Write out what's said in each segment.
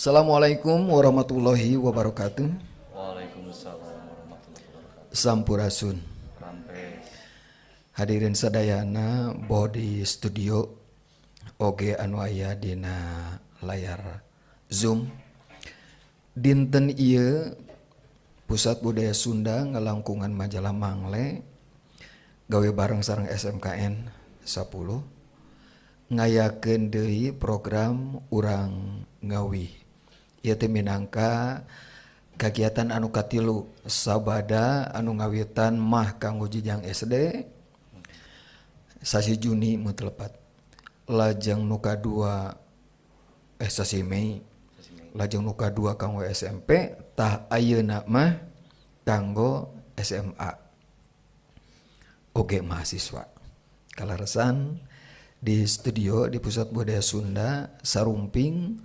Assalamualaikum warahmatullahi wabarakatuh. Waalaikumsalam warahmatullahi wabarakatuh. Sampurasun. Rampes. Hadirin sadayana, boh di studio oge anu aya dina layar Zoom. Dinten ieu Pusat Budaya Sunda ngalangkungan majalah Mangle gawe bareng sareng SMKN 10 ngayakeun deui program Urang Ngawih. Ieu teh minangka kagiatan anu katilu, sabada anu ngawitan mah kanggo jenjang SD sasi Juni mun teu lepat, lajeng nu kadua sasi Mei, lajeng nu kadua kanggo SMP, tah ayeuna mah kanggo SMA oge mahasiswa. Kaleresan di studio di Pusat Budaya Sunda sarumping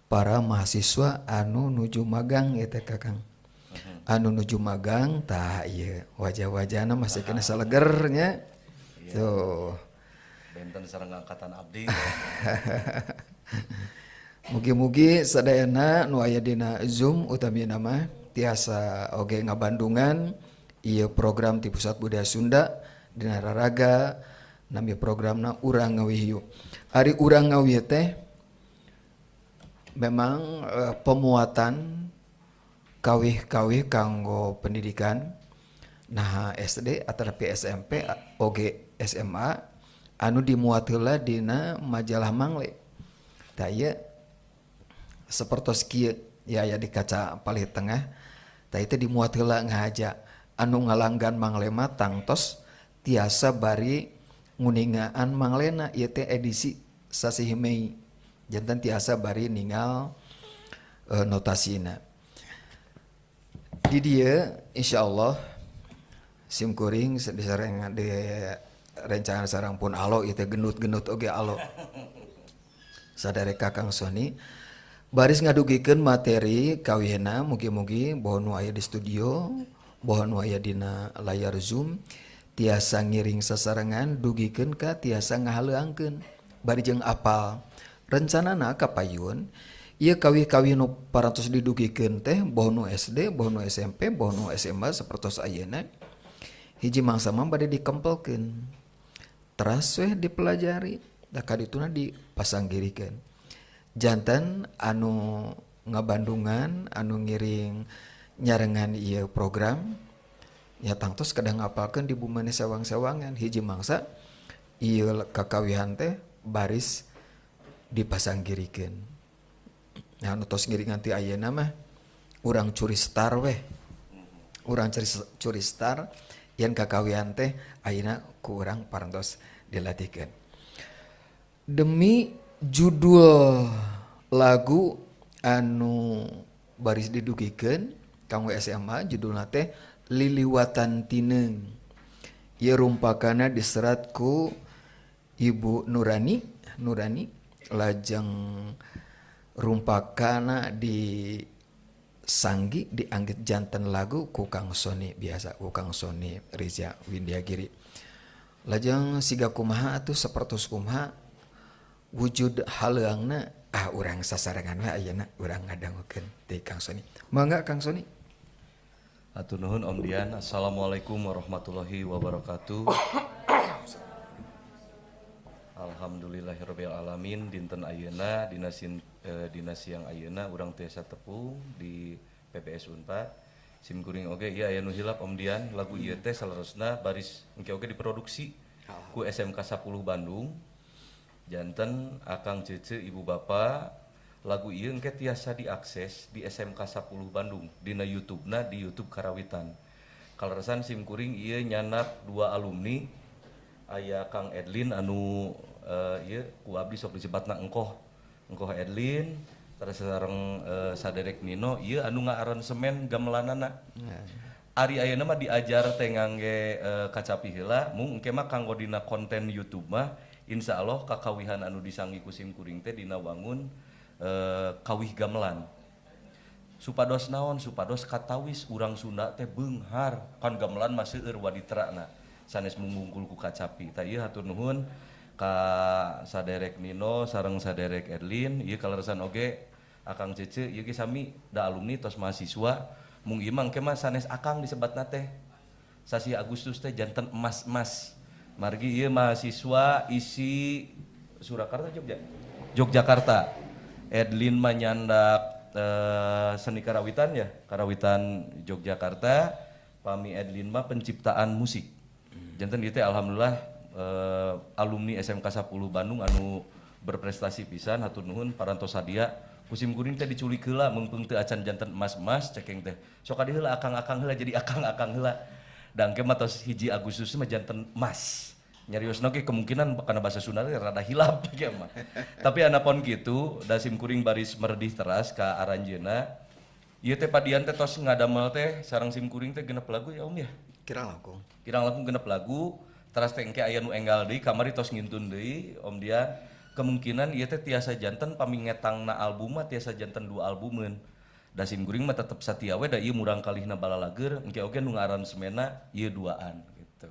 para mahasiswa anu nuju magang ya teh, Kakang, anu nuju magang. Tah, ieu wajah-wajahna masih kena salegernya tuh. Benten sareng angkatan abdi. Mugi-mugi sadayana nu aya dina Zoom utamina mah tiasa oge ngabandungan ieu program ti Pusat Budaya Sunda dina raraga nami programna Urang Ngawih Yuk. Ari Urang Ngawih teh memang pemuatan kawih-kawih kanggo pendidikan, nah SD atau SMP oge SMA anu dimuat heula dina majalah Mangle. Tah, ieu sapertos kieu ya, aya di kaca palih tengah. Tah, itu dimuat heula ngahaja anu ngalanggan Mangle mah tangtos tiasa bari nguningaan Manglena. Ieu teh edisi sasih Mei, janten tiasa bari ningal notasina di dieu. Insyaallah sim kuring disareng di rencangan sareng pun alo itu gendut-gendut oge alo saderek Kakang Sony baris ngadugikeun materi kawihna. Mugi-mugi boh nu aya di studio, boh nu aya dina layar Zoom tiasa ngiring sasarengan dugikeun ka tiasa ngahaleuangkeun bari jeung apal. Rencanana kapayun ieu kawih-kawih nu parantos didugikeun teh, boh nu SD, boh nu SMP, boh nu SMA sapertos ayeuna, hiji mangsa mah bade dikempelkeun, teras weh dipelajari, da kadituna dipasanggirikeun. Janten anu ngabandungan, anu ngiring nyarengan ieu program ya, tangtos kadang ngapalkeun di bumene sewang-sewangan. Hiji mangsa ieu kakawihan teh baris dipasanggirikeun. Nah, anu tos ngiringan ti ayeuna mah urang curi star weh, urang curi star yen kakawihan teh ayeuna ku urang parantos dilatihkeun. Demi judul lagu anu baris didugikeun kanggo SMA, judulna teh Liliwatan Tineung. Ieu rumpakana diserat ku Ibu Nurani Nurani, lajeng rumpakana di sanggi dianggit janten lagu ku Kang Sony, biasa ku Kang Sony Riza Windyagiri. Lajeng siga kumaha atuh, sapertos kumaha wujud haleuangna, ah urang sasarengan we ayeuna urang ngadangukeun ti Kang Sony. Mangga, Kang Sony. Hatur nuhun, Om Dian. Assalamualaikum warahmatullahi wabarakatuh. Alhamdulillahirabbil alamin, dinten ayeuna dina siang ayeuna urang tiasa tepung di PBS Unpad. Sim kuring oge ieu aya nu hilap, Om Dian, lagu ieu teh saleresna baris engke oge diproduksi ku SMK 10 Bandung. Janten Akang, Cece, Ibu, Bapak, lagu ieu engke tiasa diakses di SMK 10 Bandung dina YouTube-na, di YouTube Karawitan. Kaleresan sim kuring ieu nyandak dua alumni, aya Kang Edlin anu ieu ku abdi sok disebatna Engkoh, Engkoh Edlin, terus sareng saderek Nino ieu anu ngaaransemen gamelanana. Ari ayeuna mah diajar teh ngangge kacapi heula, mung engke mah kanggo dina konten YouTube mah insyaallah kakawihan anu disanggi ku sim kuring teh dina wangun kawih gamelan. Supados naon? Supados katawis urang Sunda teh beunghar kan gamelan mah seueur waditrana sanes mung wungkul ku kacapi. Tah, ieu hatur nuhun ka saderek Nino sareng saderek Edlin. Ieu kaleresan oge Akang Cece ieu ge sami da alumni tos mahasiswa mung ieu mah engke mah sanes akang disebatna teh. Sasi Agustus teh janten emas-emas. Margi ieu mahasiswa isi Surakarta Jogja. Yogyakarta. Edlin mah nyandak seni karawitan ya, karawitan Yogyakarta. Pami Edlin mah penciptaan musik. Janten ieu teh alhamdulillah alumni SMK 10 Bandung anu berprestasi pisan, hatur nuhun parantos sadia. Ku sim kuring teh diculik heula meungpeung teu acan janten emas-emas cekeng teh. Sok adi heula akang-akang heula jadi akang-akang heula. Da engke mah tos 1 Agustus mah janten emas. Nyariosna ge kemungkinan kana bahasa Sunda teh rada hilap ge mah. Tapi anapon kitu da sim kuring baris meredih teras ka aranjeuna. Ieu teh padian teh tos ngadamel teh sareng sim kuring teh genep lagu ya Om ya. Kirang langkung. Kirang langkung genep lagu, teras teh engke aya nu enggal deui kamari tos ngintun deui Om Dian. Kemungkinan ieu teh tiasa janten pamingetangna album mah tiasa janten 2 albumeun. Da sim kuring mah tetep satia we da ieu murang kalihna balalageur engke oge nu ngaransemena ieu duaan gitu.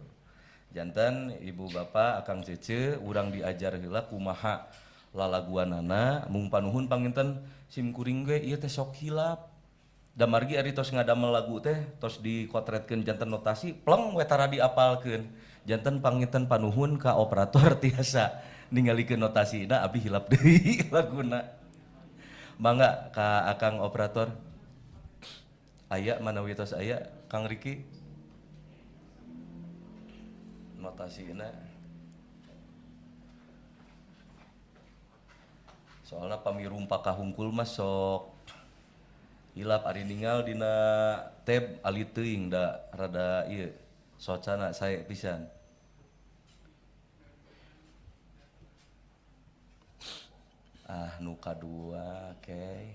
Janten ibu bapak akang cece urang diajar heula kumaha lalaguanana mung panuhun panginten sim kuring ge ieu teh sok hilap. Da margi ari tos ngadamel lagu teh tos dikotretkeun janten notasi pleng we tara diapalkeun. Janten panginten panuhun ka operator tiasa ningalikeun notasina abdi hilap deui laguna. Mangga ka akang operator. Aya manawi tos aya Kang Riki. Notasina. Soalna pami rumpak kahungkul mah sok hilap ari ningal dina tab alit teuing da rada ieu socana sae pisan. Ah nu kadua oke.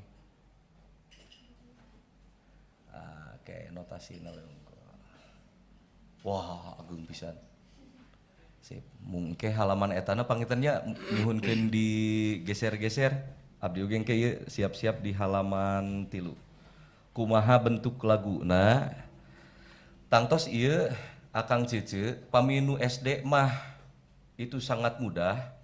Ah oke notasina we unggul. Wah ageung pisan. Sip, mung engke halaman etana pangintennya nyuhunkeun digeser-geser. Abdi oge engke ieu siap-siap di halaman 3. Kumaha bentuk laguna? Tangtos ieu Akang Cece pami nu SD mah itu sangat mudah.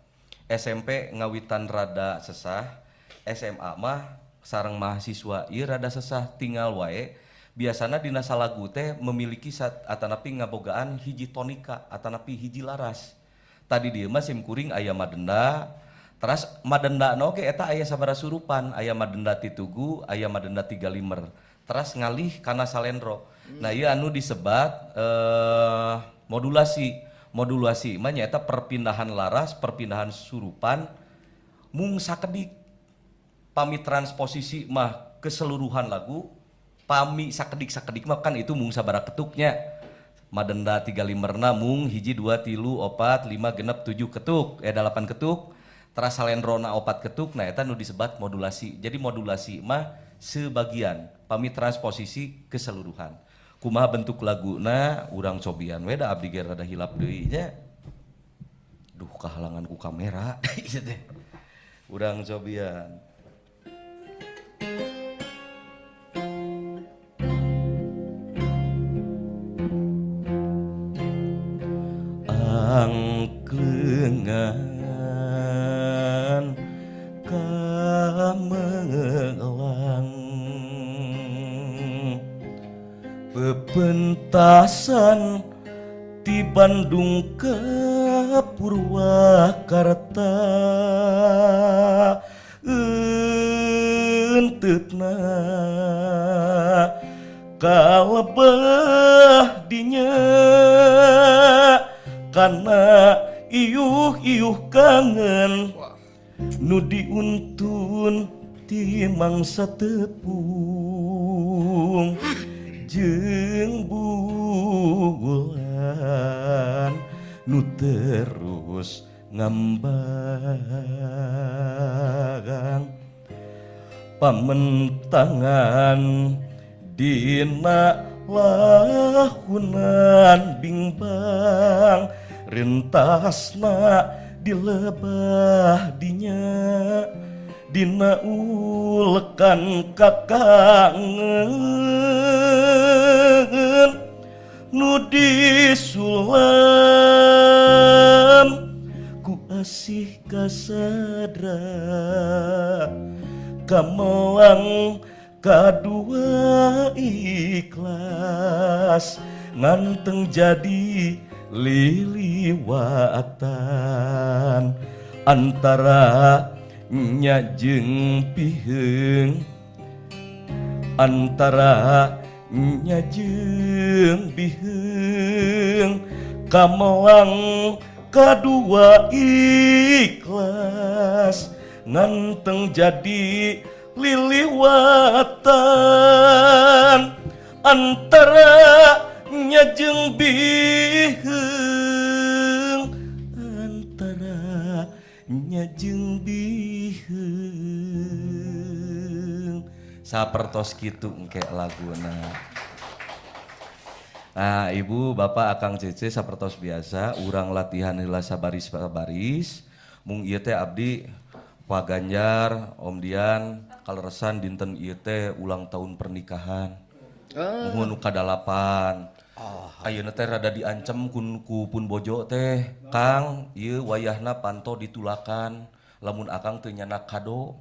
SMP ngawitan rada sesah, SMA mah sareng mahasiswa ieu rada sesah tinggal wae. Biasana dina salagu teh memiliki atanapi ngabogaan hiji tonika atanapi hiji laras. Tadi dieu mah sim kuring aya madenda, teras madenda oge eta aya sabaraha surupan, aya madenda titugu, aya madenda tiga limer. Teras ngalih kana salendro. Nah ieu anu disebat modulasi. Modulasi mah nyaeta perpindahan laras, perpindahan surupan mung sakedik. Pami transposisi mah keseluruhan lagu, pami sakedik-sakedik mah kan itu mung sabaraha ketuknya. Madenda tiga limerna mung 1 2 3 4 5 6 7 ketuk, 8 ketuk. Teras salendrona 4 ketuk, nah eta nu disebat modulasi. Jadi modulasi mah sebagian, pami transposisi keseluruhan. Kumaha bentuk laguna urang cobian we da abdi ge rada hilap deui nya. Duh kahalangan ku kamera ieu teh. Urang cobian. Angklengan kamelang pepentasan ti Bandung ke Purwakarta enteupna kalebah dinya kana iuh-iuh kangen nu diuntun ti mangsa tepung jeung bulan nu terus ngambang pamentangan dina lahunan bingbang rentasna dilebah dinya dina ulekan kakangen nu disulam ku asih kasadra Kamelang kadua ikhlas, nganteng jadi liliwatan antara nya jeung piheung, antara nya jeung biheung. Kamelang kadua ikhlas, nganteng jadi liliwatan antara nya jeung biheung, antara nya jeung biheung. Sapertos kitu engke laguna. Nah, Ibu, Bapak, Akang, Cece, sapertos biasa urang latihan heula sabaris sabaris. Mung ieu teh abdi, Pak Ganjar, Om Dian, kaleresan dinten ieu teh ulang tahun pernikahan. Muhun, nu kadalapan. Ayeuna teh rada diancem ku pun bojo teh. "Kang, ieu wayahna panto ditulakan lamun akang teu nyandak kado."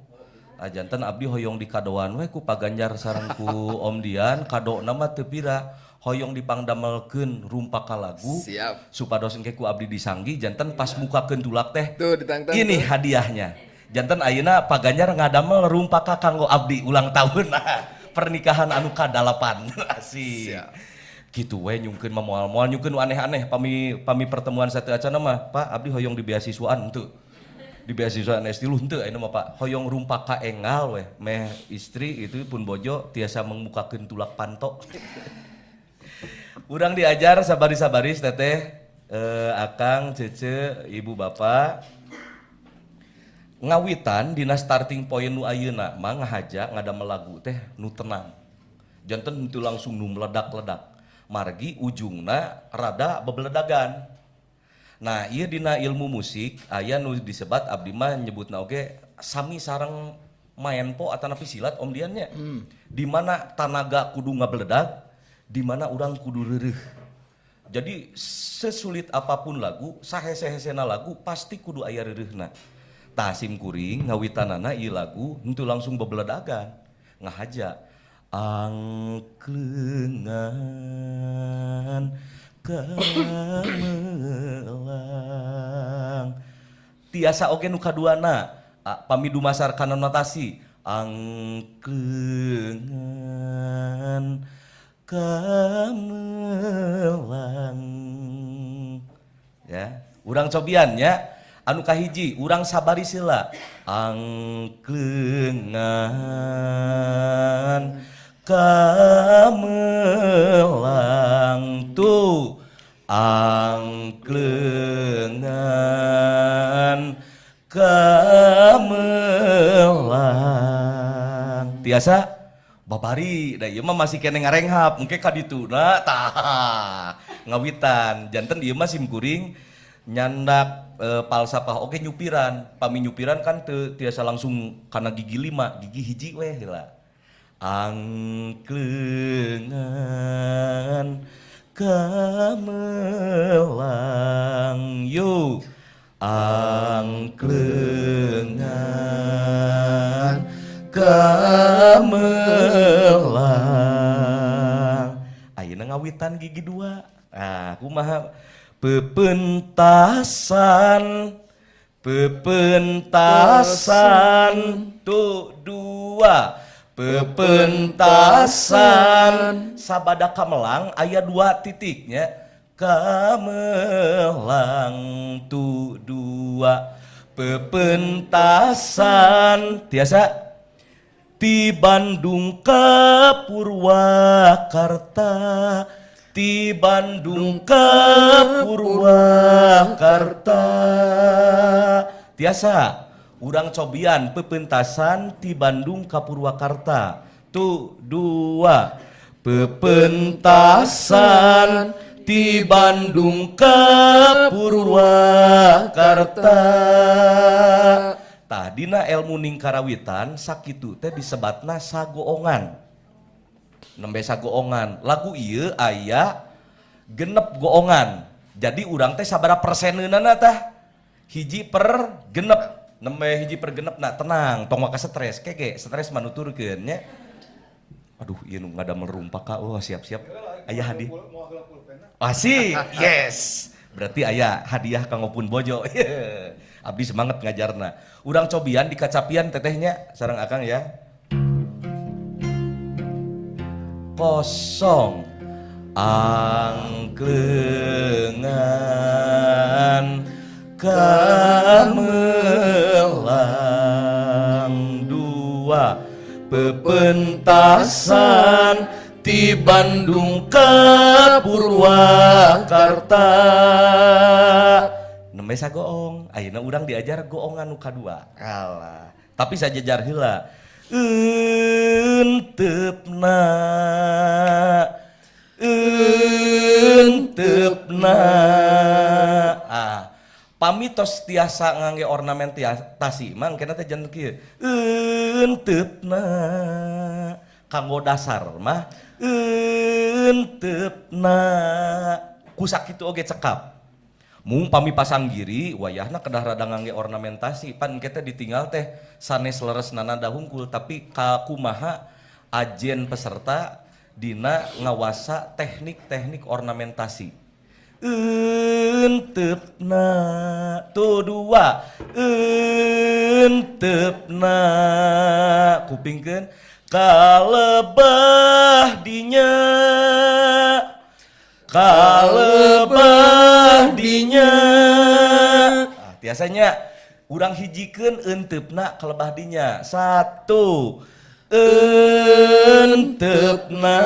Ah, janten abdi hoyong dikadoan we ku Pak Ganjar sareng ku Om Dian, kadona mah teu pira, hoyong dipangdamelkeun rumpaka lagu. Siap. Supados engke ku abdi disanggi, janten pas mukakeun tulak teh. Tuh ditangtang. Ini tuh. Hadiahnya. Janten ayeuna Pak Ganjar ngadamel rumpaka kanggo abdi ulang tahun pernikahan anu kadalapan. Asik. Siap. Gitu we nyungkeun mah, moal-moal nyungkeun nu aneh-aneh. Pami pami pertemuan sateuacanna mah, "Pak, abdi hoyong di beasiswaan henteu. Di beasiswaan S3 henteu, ayeuna mah, Pak, hoyong rumpaka engal we meh istri itu pun bojo tiasa mengemukakeun tulak panto." Urang diajar sabaris-sabaris, teteh, akang, cece, ibu, bapak. Ngawitan dina starting point nu ayeuna mah ngahaja ngadamel lagu teh nu tenang. Janten henteu langsung nu meledak-ledak. Margi ujungna rada bebeledagan. Nah, ieu dina ilmu musik aya nu disebat, abdi mah nyebutna oge sami sareng maenpo atanapi silat, Om Dian nya. Di mana tanaga kudu ngabeledag, di mana urang kudu reureuh. Jadi sesulit apapun lagu, sahese-hesena lagu pasti kudu aya reureuhna. Tah, sim kuring ngawitanana ieu lagu henteu langsung bebeledagan. Ngahaja angklengan kamelang. Tiasa oge nu kaduana, pami dumasar kana notasi angklengan kamelang. Ya, urang cobian ya. Anu kahiji, urang sabaris heula. Angklengan kamelang tuh, angklengan kamelang. Tiasa babari da ieu mah masih keneh ngarenghap, engke ka dituna tah ngawitan. Janten ieu mah sim kuring nyandak falsafah oge nyupiran. Pami nyupiran kan teu tiasa langsung kana gigi lima, gigi hiji weh heula. Angklengan kamelang, yuk, angklengan kamelang. Ayeuna ngawitan gigi dua. Nah, kumaha? Pepentasan, pepentasan tuh dua, pepentasan. Sabada kamelang aya dua titiknya. Kamelang tuh dua, pepentasan. Tiasa? Ti Bandung ke Purwakarta, ti Bandung ke Purwakarta. Tiasa? Urang cobian pepentasan ti Bandung ke Purwakarta. Tuh dua, pepentasan ti Bandung ke Purwakarta. Tah, dina ilmu ning karawitan sakitu teh disebatna sagoongan. Nembe sagoongan. Lagu ieu aya 6 goongan. Jadi urang teh sabaraha perseneunana tah? 1/6. Nembe hiji pergenep nah tenang, tong waka stres, keke stres mah nuturkeun nya. Aduh, ieu nu ngadamel rumpak ka, wah siap-siap aya hadiah. Asik, yes. Berarti aya hadiah kanggo pun bojo. Abdi semangat ngajarna. Urang cobian di kacapian tetehnya sareng akang ya. Kosong angklengan kamelang dua pepentasan ti Bandung ka Purwakarta. Nembe sagoong, ayeuna urang diajar goongan nu kadua. Alah, tapi sajajar heula. Enteupna enteupna. Ah, pami tos tiasa ngangge ornamentasi mah engkena teh janten kieu. Enteupna kanggo dasar mah enteupna ku sakitu oge cekap. Mung pami pasang giri wayahna kedah rada ngangge ornamentasi pan engke teh ditinggal teh sanes leres nanada hungkul tapi kakumaha ajen peserta dina ngawasa teknik-teknik ornamentasi. Enteupna tuh dua enteupna kupingkeun kalebah dinya kalebah dinya. Ah, tiasanya urang hijikeun enteupna kalebah dinya. Satu enteupna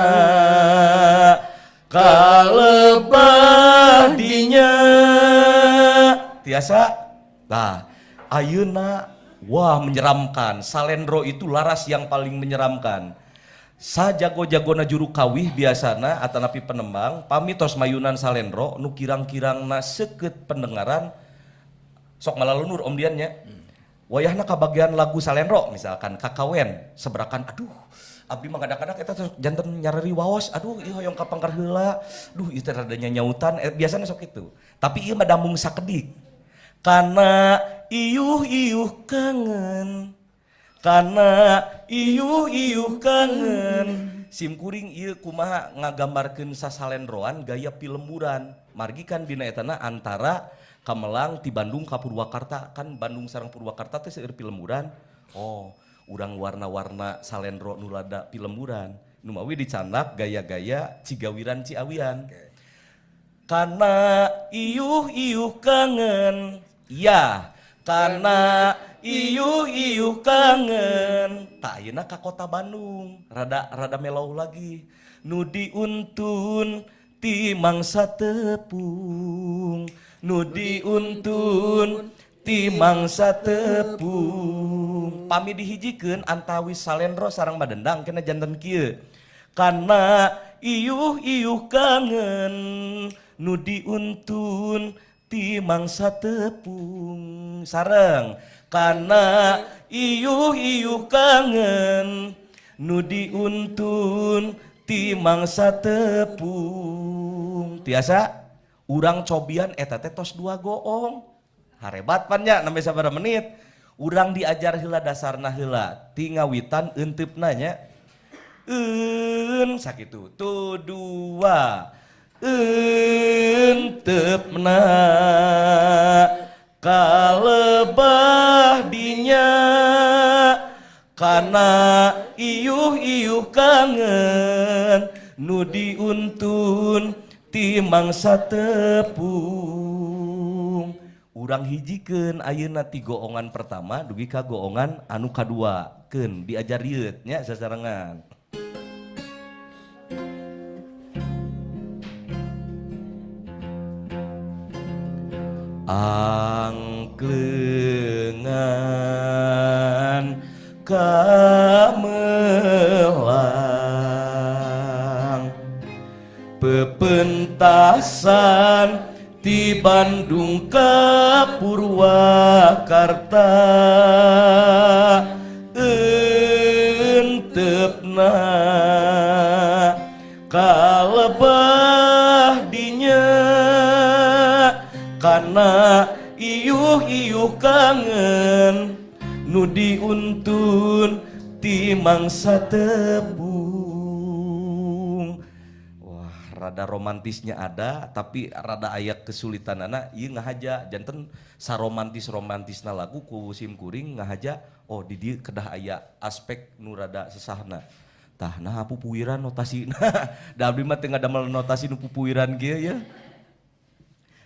kalebah dinya. Tiasa? Nah, ayeuna wah menyeramkan. Salendro itu laras yang paling menyeramkan. Sajago-jagona juru kawih biasana atanapi penembang pami tos mayunan salendro nu kirang-kirangna seukeut pendengaran sok malalunur om Dian nya. Wayahna kabagian lagu salendro misalkan kakawen sebrakan aduh abdi mah kadang-kadang eta sok janten nyareri waos aduh ieu hoyong kapangkar heula aduh ieu teh rada nyanyautan biasana sok kitu. Tapi ieu mah damung sakedik. Kana iuh-iuh kangen. Kana iuh-iuh kangen. Sim kuring ieu kumaha ngagambarkeun sasalendroan gaya pilemburan. Margi kan dina etana antara Kamelang ti Bandung ka Purwakarta kan Bandung sareng Purwakarta teh seueur pilemburan. Oh, urang warna-warna salendro nu rada pilemburan. Nu mawi dicandak gaya-gaya Cigawiran Ciawian. Okay. Kana iuh-iuh kangen. Ya, kana iuh-iuh kangen. Tak ayeuna ka kota Bandung, rada rada melau lagi. Nu diuntun ti mangsa tepung. Nu diuntun ti mangsa tepung. Pami dihijikeun antawis salendro sareng madendang kena janten kieu. Kana iuh-iuh kangen nu diuntun ti mangsa tepung sareng kana iuh-iuh kangen nu diuntun ti mangsa tepung. Tiasa urang cobian eta teh tos dua goong. Harebat pan nya nembe sabaraha menit. Urang diajar heula dasarna heula ti ngawitan enteupna nya. En sakitu tuh dua enteupna kalebah dinya kana iuh-iuh kangen nu diuntun ti mangsa tepung. Urang hijikeun ayeuna ti goongan pertama dugi ka goongan anu kadua keun diajar rieut nya sasarengan. Angklengan kamelang pepentasan ti Bandung ka Purwakarta enteupna kalebah dinya kana iuh-iuh kangen nu diuntun ti mangsa tepung. Wah, rada romantisnya ada tapi rada aya kesulitan anak ieu ngahaja janten saromantis-romantisna lagu ku sim kuring ngahaja oh di dieu kedah aya aspek nu rada sesahna. Tah nah pupuiran notasina. Da abdi mah teu ngadamel notasi nu pupuiran kieu ya.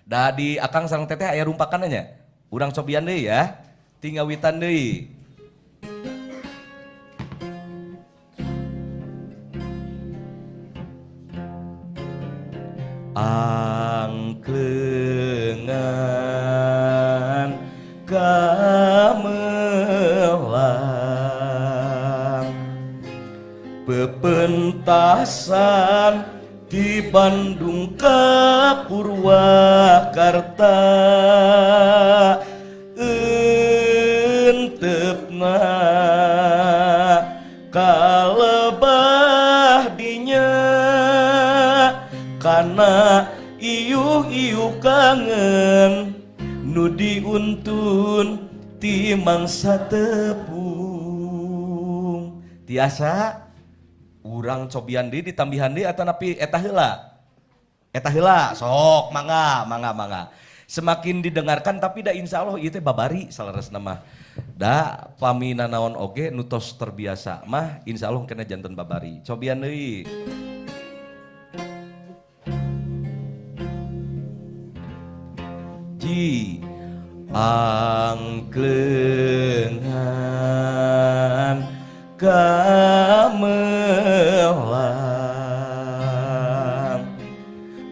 Da di akang sareng teteh aya rumpakan nya. Urang cobian deui ya. Tingawitan deui. Angklengan kamelang pepentasan di Bandung ka Purwakarta enteupna kalebah dinya kana iuh-iuh kangen nu diuntun ti mangsa tepung. Tiasa urang cobian deui ditambihan deui atanapi eta heula? Eta heula sok mangga mangga mangga. Semakin didengarkan tapi da insyaallah ieu teh babari saleresna mah. Da pami nanaon oge nu tos terbiasa mah insyaallah kena janten babari. Cobian deui. Ji angklengan kamelang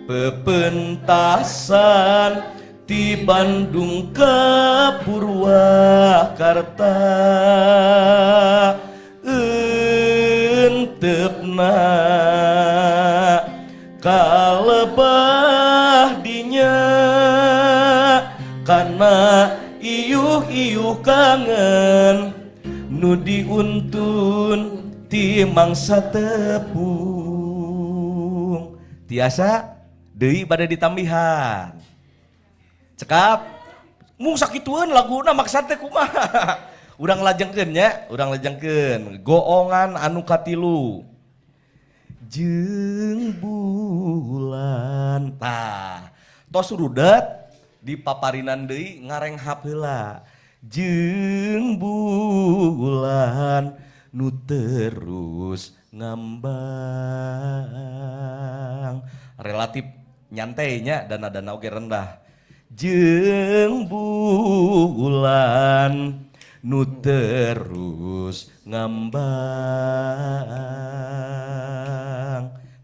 pepentasan ti Bandung ka Purwakarta enteupna kalebah dinya kana iuh-iuh kangen nu diuntun ti mangsa tepung. Tiasa deui bade ditambihan. Cekap mung sakitueun laguna maksad teh kumaha. Urang lajengkeun nya, urang lajengkeun goongan anu katilu. Jeung bulan. Tah, tos rudet di paparinan deui ngarenghap heula. Jeung bulan nu terus ngambang. Relatif nyantainya dan nadana oge rendah. Jeung bulan nu terus ngambang.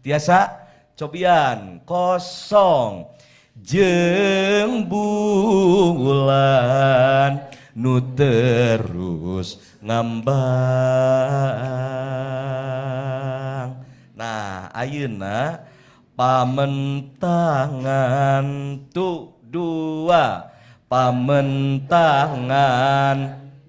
Tiasa cobian kosong. Jeung bulan nu terus ngambang. Nah ayeuna pamentangan tu dua pamentangan.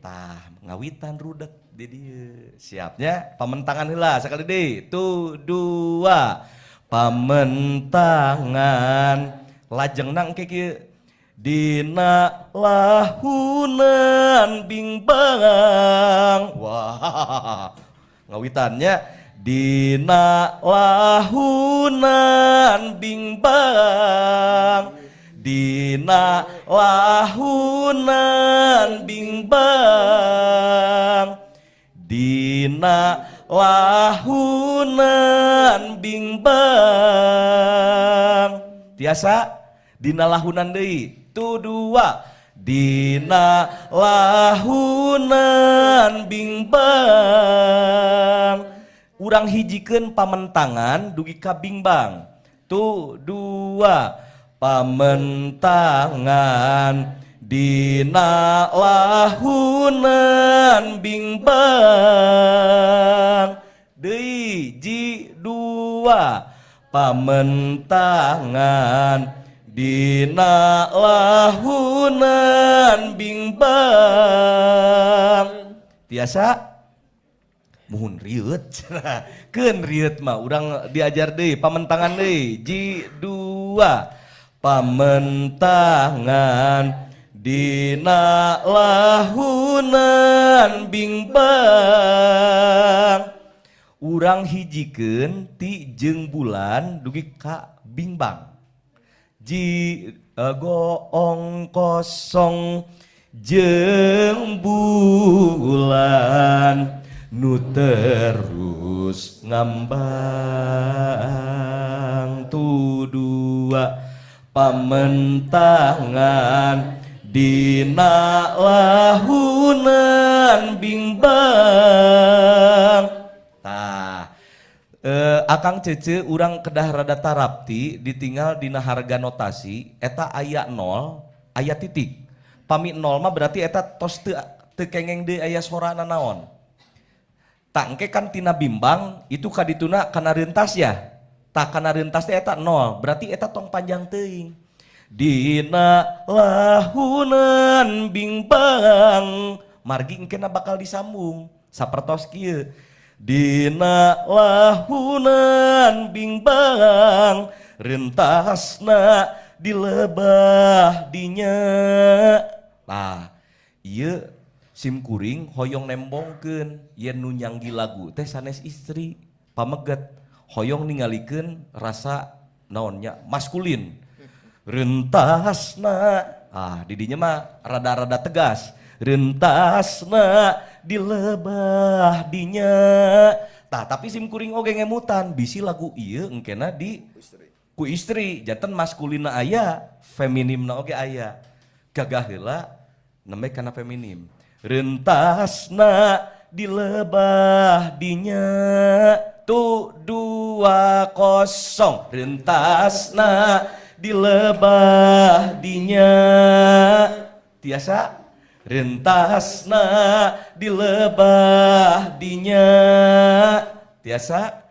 Tah ngawitan rudet di dieu. Siapnya pamentangan heula sakali deui. Tu dua pamentangan. Lajengna engke kieu dina lahunan bingbang. Wah, ngawitannya dina lahunan bingbang. Dina lahunan bingbang. Dina lahunan bingbang. Tiasa dina lahunan deui. Tu dua dina lahunan bingbang. Urang hijikeun pamentangan dugi ka bingbang. Tu dua pamentangan dina lahunan bingbang. Deui ji dua pamentangan dina lahunan bingbang. Tiasa muhun rieut cenah. Keun rieut mah urang diajar deui pamentangan deui ji dua pamentangan Dina lahunan bingbang. Urang hijikeun ti jeung bulan dugi ka bingbang. Ji goong kosong jeung bulan nu terus ngambang tu dua pamentangan dina lahunan bingbang. Tah, Akang Cece, urang kedah rada tarapti ditinggal dina harga notasi eta aya nol aya titik. Pami nol mah berarti eta tos teu teu kengeng deui aya sorana naon. Tah, engke kan tina bimbang itu kadituna kana rentas ya. Tah, kana rentas teh eta nol, berarti eta tong panjang teuing. Dina lahunan bimbang, margi engkena bakal disambung sapertos kieu. Dina lahunan bimbang rentasna dilebah dinya. Nah, ieu sim kuring hoyong nembongkeun yen nu nyanggi lagu teh sanes istri pameget, hoyong ningalikeun rasa naonnya maskulin. Rentasna, ah, didinya mah rada-rada tegas. Rentasna dilebah dinya. Tah, tapi sim kuring oge ngemutan bisi lagu ieu engkena di ku istri, janten maskulinna aya, feminimna oge aya. Gagah heula nembe kana feminim. Rentasna dilebah dinya tu dua kosong, rentasna dilebah dinya. Tiasa? Rentasna dilebah dinya. Tiasa?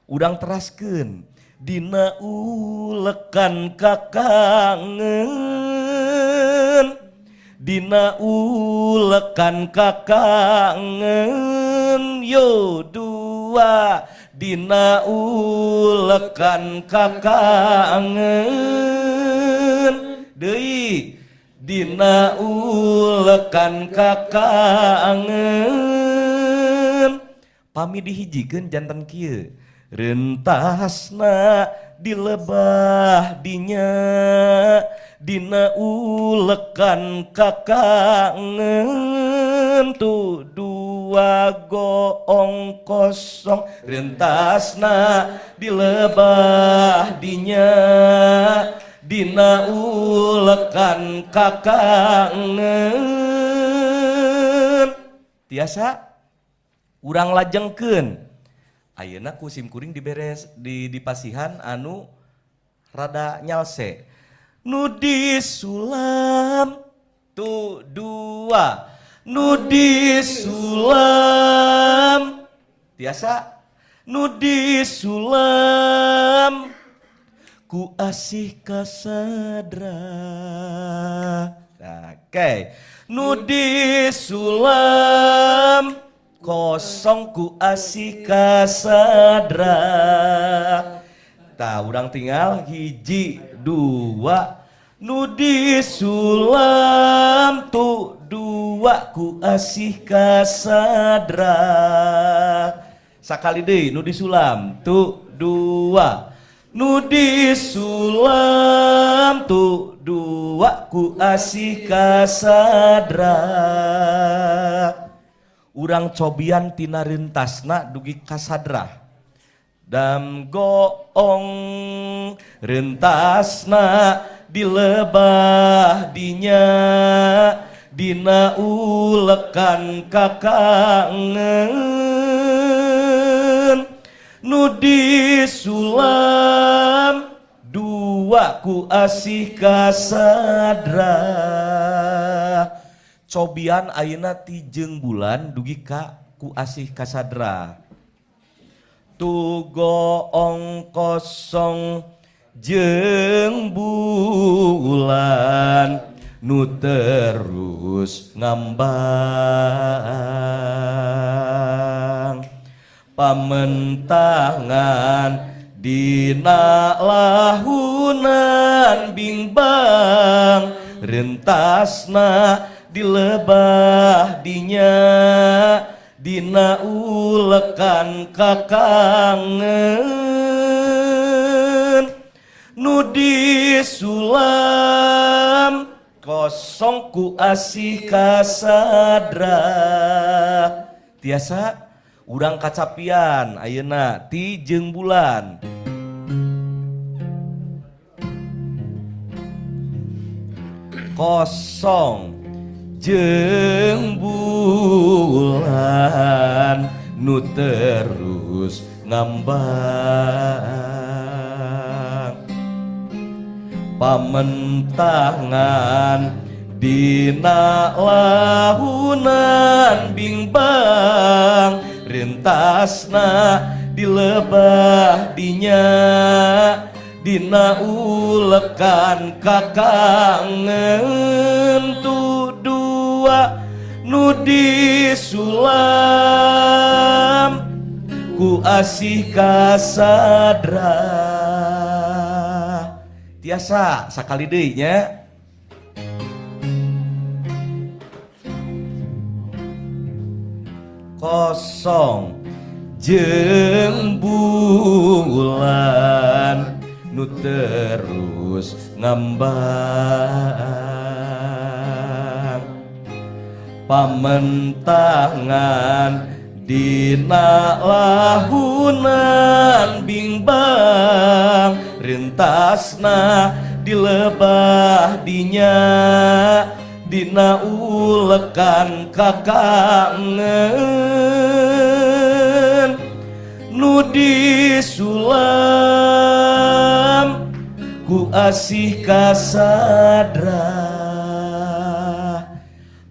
Urang teraskeun dina ulekan kakangen, dina ulekan kakangen yo dua, dina ulekan kakangen deui, dina ulekan kakangen. Pami dihijikeun janten kieu: rentasna dilebah dinya dina ulekan kakangen tu dua goong kosong, rentasna dilebah dinya dina ulekan kakangen. Tiasa? Urang lajengkeun. Ayeuna ku sim kuring diberes di dipasihan anu rada nyalse. Nu disulam tu dua, nu disulam. Tiasa? Nu disulam ku asih kasadra. Oke, nu disulam kosong ku asih kasadra. Tah, urang tinggal hiji dua, nu disulam tu dua ku asih kasadra. Sakali deui, nu disulam tu dua, nu disulam tu dua ku asih kasadra. Urang cobian tina rentasna dugi kasadra. Dam goong rentasna dilebah dinya dina ulekan kakangen nu disulam dua ku asih kasadra. Cobian ayeuna ti jeung bulan dugi ka ku asih kasadra. Tu goong kosong jeung bulan nu terus ngambang pamentangan dina lahunan bingbang. Rentasna dilebah dinya dina ulekan kakangen nu disulam kosong ku asih kasadra. Tiasa urang kacapian ayeuna ti jeung bulan. Kosong jeung bulan nu terus ngambang pamentangan dina lahunan bingbang rentasna dilebah dinya dina ulekan kakangen tu dua nu disulam ku asih kasadra. Tiasa sakali deui nya. Kosong jeung bulan nu terus ngambang pamentangan dina lahunan bingbang rentasna dilebah dinya dina ulekan kakangen nu disulam ku asih kasadra.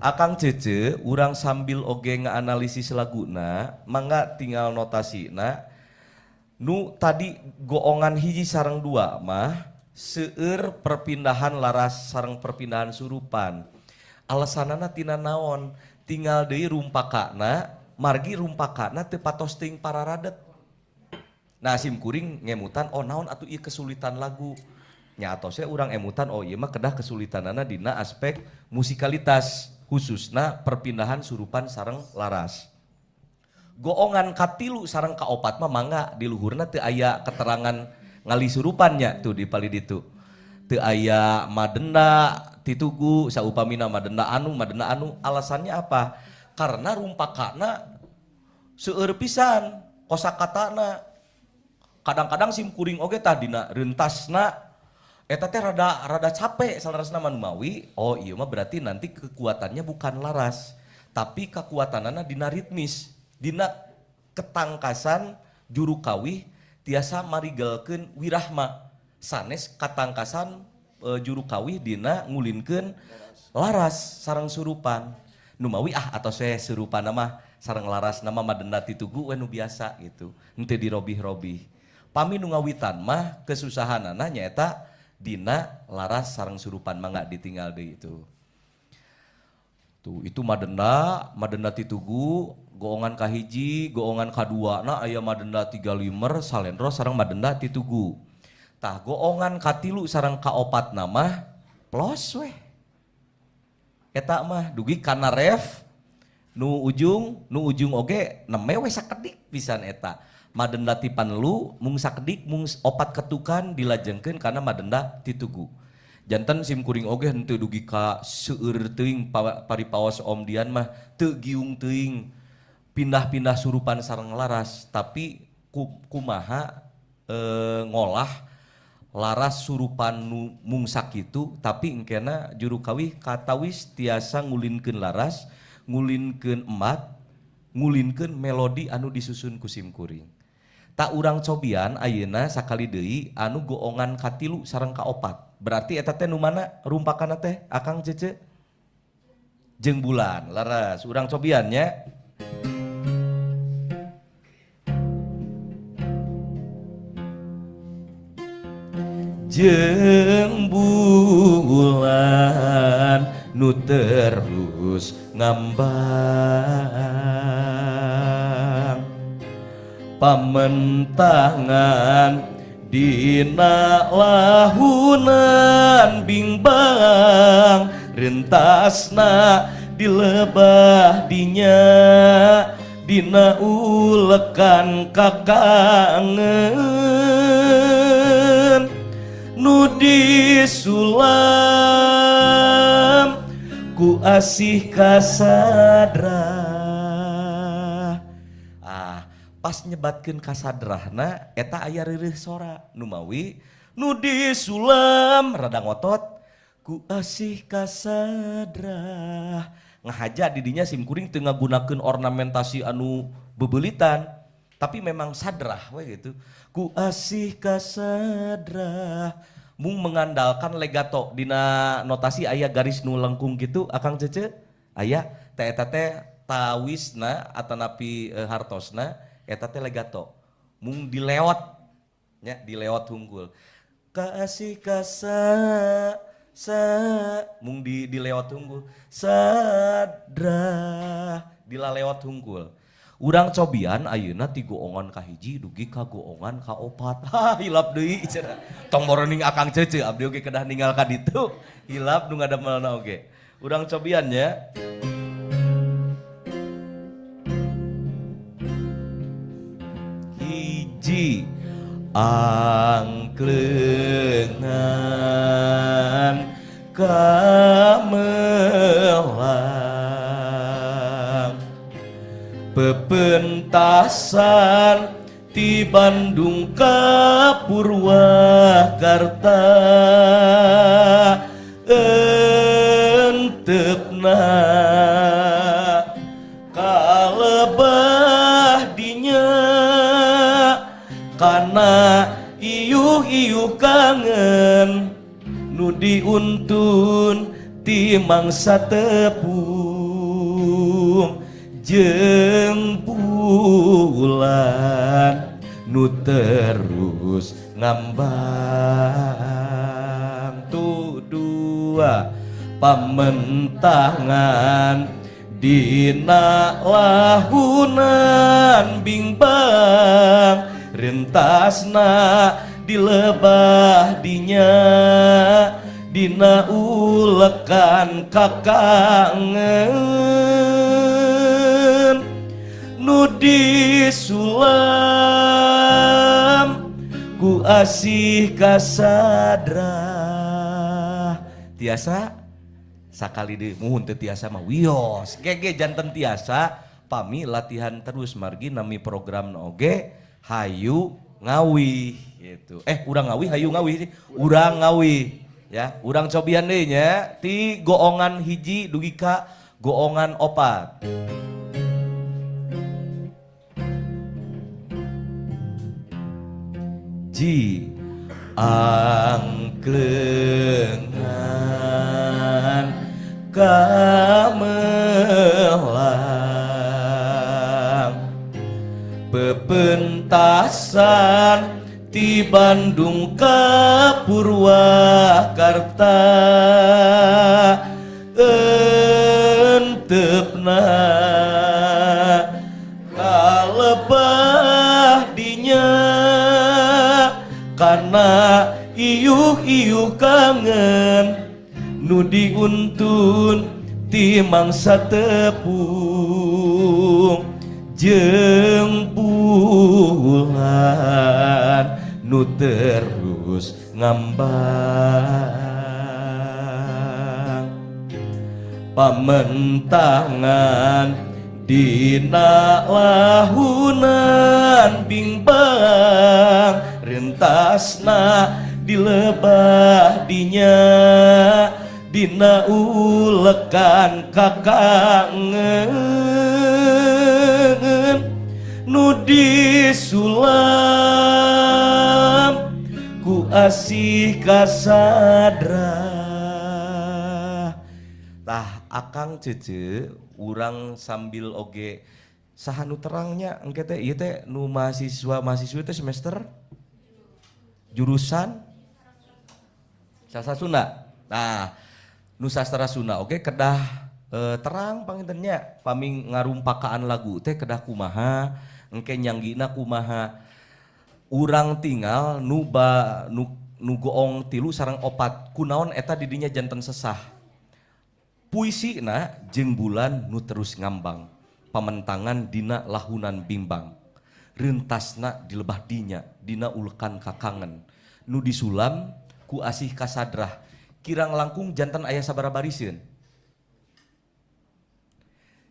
Akang Cece urang sambil oge ngaanalisis laguna mangga tinggal notasina nu tadi goongan hiji sareng dua mah seueur perpindahan laras sareng perpindahan surupan. Alasanana tina naon tinggal deui rumpakana margi rumpakana teu patos teuing pararadet. Nah sim kuring ngemutan oh naon atuh ieu kesulitan lagu. Nya atosnya urang emutan oh ieu mah kedah kesulitanana dina aspek musikalitas khususna perpindahan surupan sareng laras. Goongan katilu sareng kaopat mah mangga di luhurna teu aya keterangan ngali surupannya tuh di palih ditu. Teu aya madenda titugu saupamina madenda anu madenda anu, alasannya apa? Karena rumpakana seueur pisan kosakatana. Kadang-kadang sim kuring oge tah dina rentasna eta teh rada rada capek salarasna manumawi. Oh iya mah berarti nanti kekuatannya bukan laras tapi kekuatanana dina ritmis, dina ketangkasan juru kawih tiasa marigelkeun wirahma sanes katangkasan juru kawih dina ngulinkeun laras sareng surupan. Numawi ah atau saya surupan mah sareng laras nama madenda titugu we nu biasa gitu henteu dirobih-robih. Pami nu ngawitan mah kesusahanana nyaeta dina laras sareng surupan mangga ditinggal deui itu. Tuh itu madenda, madenda titugu, goongan kahiji, goongan kadua na aya madenda 3 limer salendro sareng madenda titugu. Tah goongan katilu sareng kaopat mah plos weh. Eta mah dugi kana ref nu ujung oge neme we sakedik pisan eta. Madenda ti panelu mung sakedik mung opat ketukan dilajengkeun kana madenda titugu. Janten sim kuring oge henteu dugi ka seueur teuing paripaos Om Dian mah teu giung teuing pindah-pindah surupan sareng laras tapi kumaha ngolah laras surupan nu mung sakitu tapi engkena juru kawih katawis tiasa ngulinkeun laras, ngulinkeun emat, ngulinkeun melodi anu disusun ku sim kuring. Tak urang cobian ayeuna sakali deui anu goongan katilu sareng kaopat. Berarti eta teh nu mana rumpakana teh Akang Cece? Jeung bulan leres urang cobian nya. Jeung bulan nu terus ngambang pamentangan dina lahunan bingbang Rentasna dilebah dinya dina ulekan kakangen nu disulam ku asih kasadrah. Ah, pas nyebatkeun kasadrahna eta aya reureuh sora numawi nu disulam rada ngotot ku asih kasadrah. Ngahaja didinya sim kuring teu ngagunakeun ornamentasi anu bebeulitan, tapi memang sadrah we gitu. Ku asih kasadrah mung mengandalkan legato. Dina notasi aya garis nu lengkung gitu, Akang Cece, aya teh eta teh tawisna atanapi hartosna eta teh legato mung dilewat nya, dilewat hungkul. Kasih kasa sa mung di dilewat hungkul, sadrah dilalewat hungkul. Urang cobian ayeuna ti goongan ka hiji dugi ka goongan ka opat. Ha, hilap deui cenah. Tong boroning Akang Cece, abdi oge kedah ninggal ka ditu hilap nu ngadamelna oge. Urang cobian nya. Hiji, angklengan kamelang pepentasan ti Bandung ka Purwakarta enteupna kalebah dinya kana iuh-iuh kangen nu diuntun ti mangsa tepung jeung bulan nu terus ngambang. Tu dua, pamentangan dina lahunan bingbang rentasna dilebah dinya dina ulekan kakangen nu disulam ku asih kasadrah. Tiasa sakali deui, muhun teu tiasa mah wios gege janten tiasa pami latihan terus, margi nami program oge hayu ngawih gitu. Urang ngawih hayu ngawih sih. Urang ngawih ya, urang cobian deui nya ti goongan hiji dugi ka goongan opat. Ji, angklengan kamelang pepentasan ti Bandung ka Purwakarta enteupna kalebah dinya kana iuh-iuh kangen nu diuntun ti mangsa tepung jeung bulan nu terus ngambang. Pamentangan dina lahunan bingbang rentasna dilebah dinya dina ulekan kakangen nu disulam ku asih kasadrah. Tah Akang Cece, urang sambil oge saha nu terangnya engke teh ieu teh nu mahasiswa mahasiswi teh semester jurusan sastra Sunda. Nah, nu sastra Sunda oge kedah terang pangintennya pami ngarumpakaan lagu teh kedah kumaha, engke nyanggina kumaha. Urang tinggal nu ba nu, nu goong tilu sareng opat kunaon eta didinya janten sesah. Puisina jeung bulan nu terus ngambang, pamentangan dina lahunan bimbang, rentasna di lebah dinya dina ulekan kakangen nu disulam ku asih kasadrah. Kirang langkung janten aya sabaraha bariseun?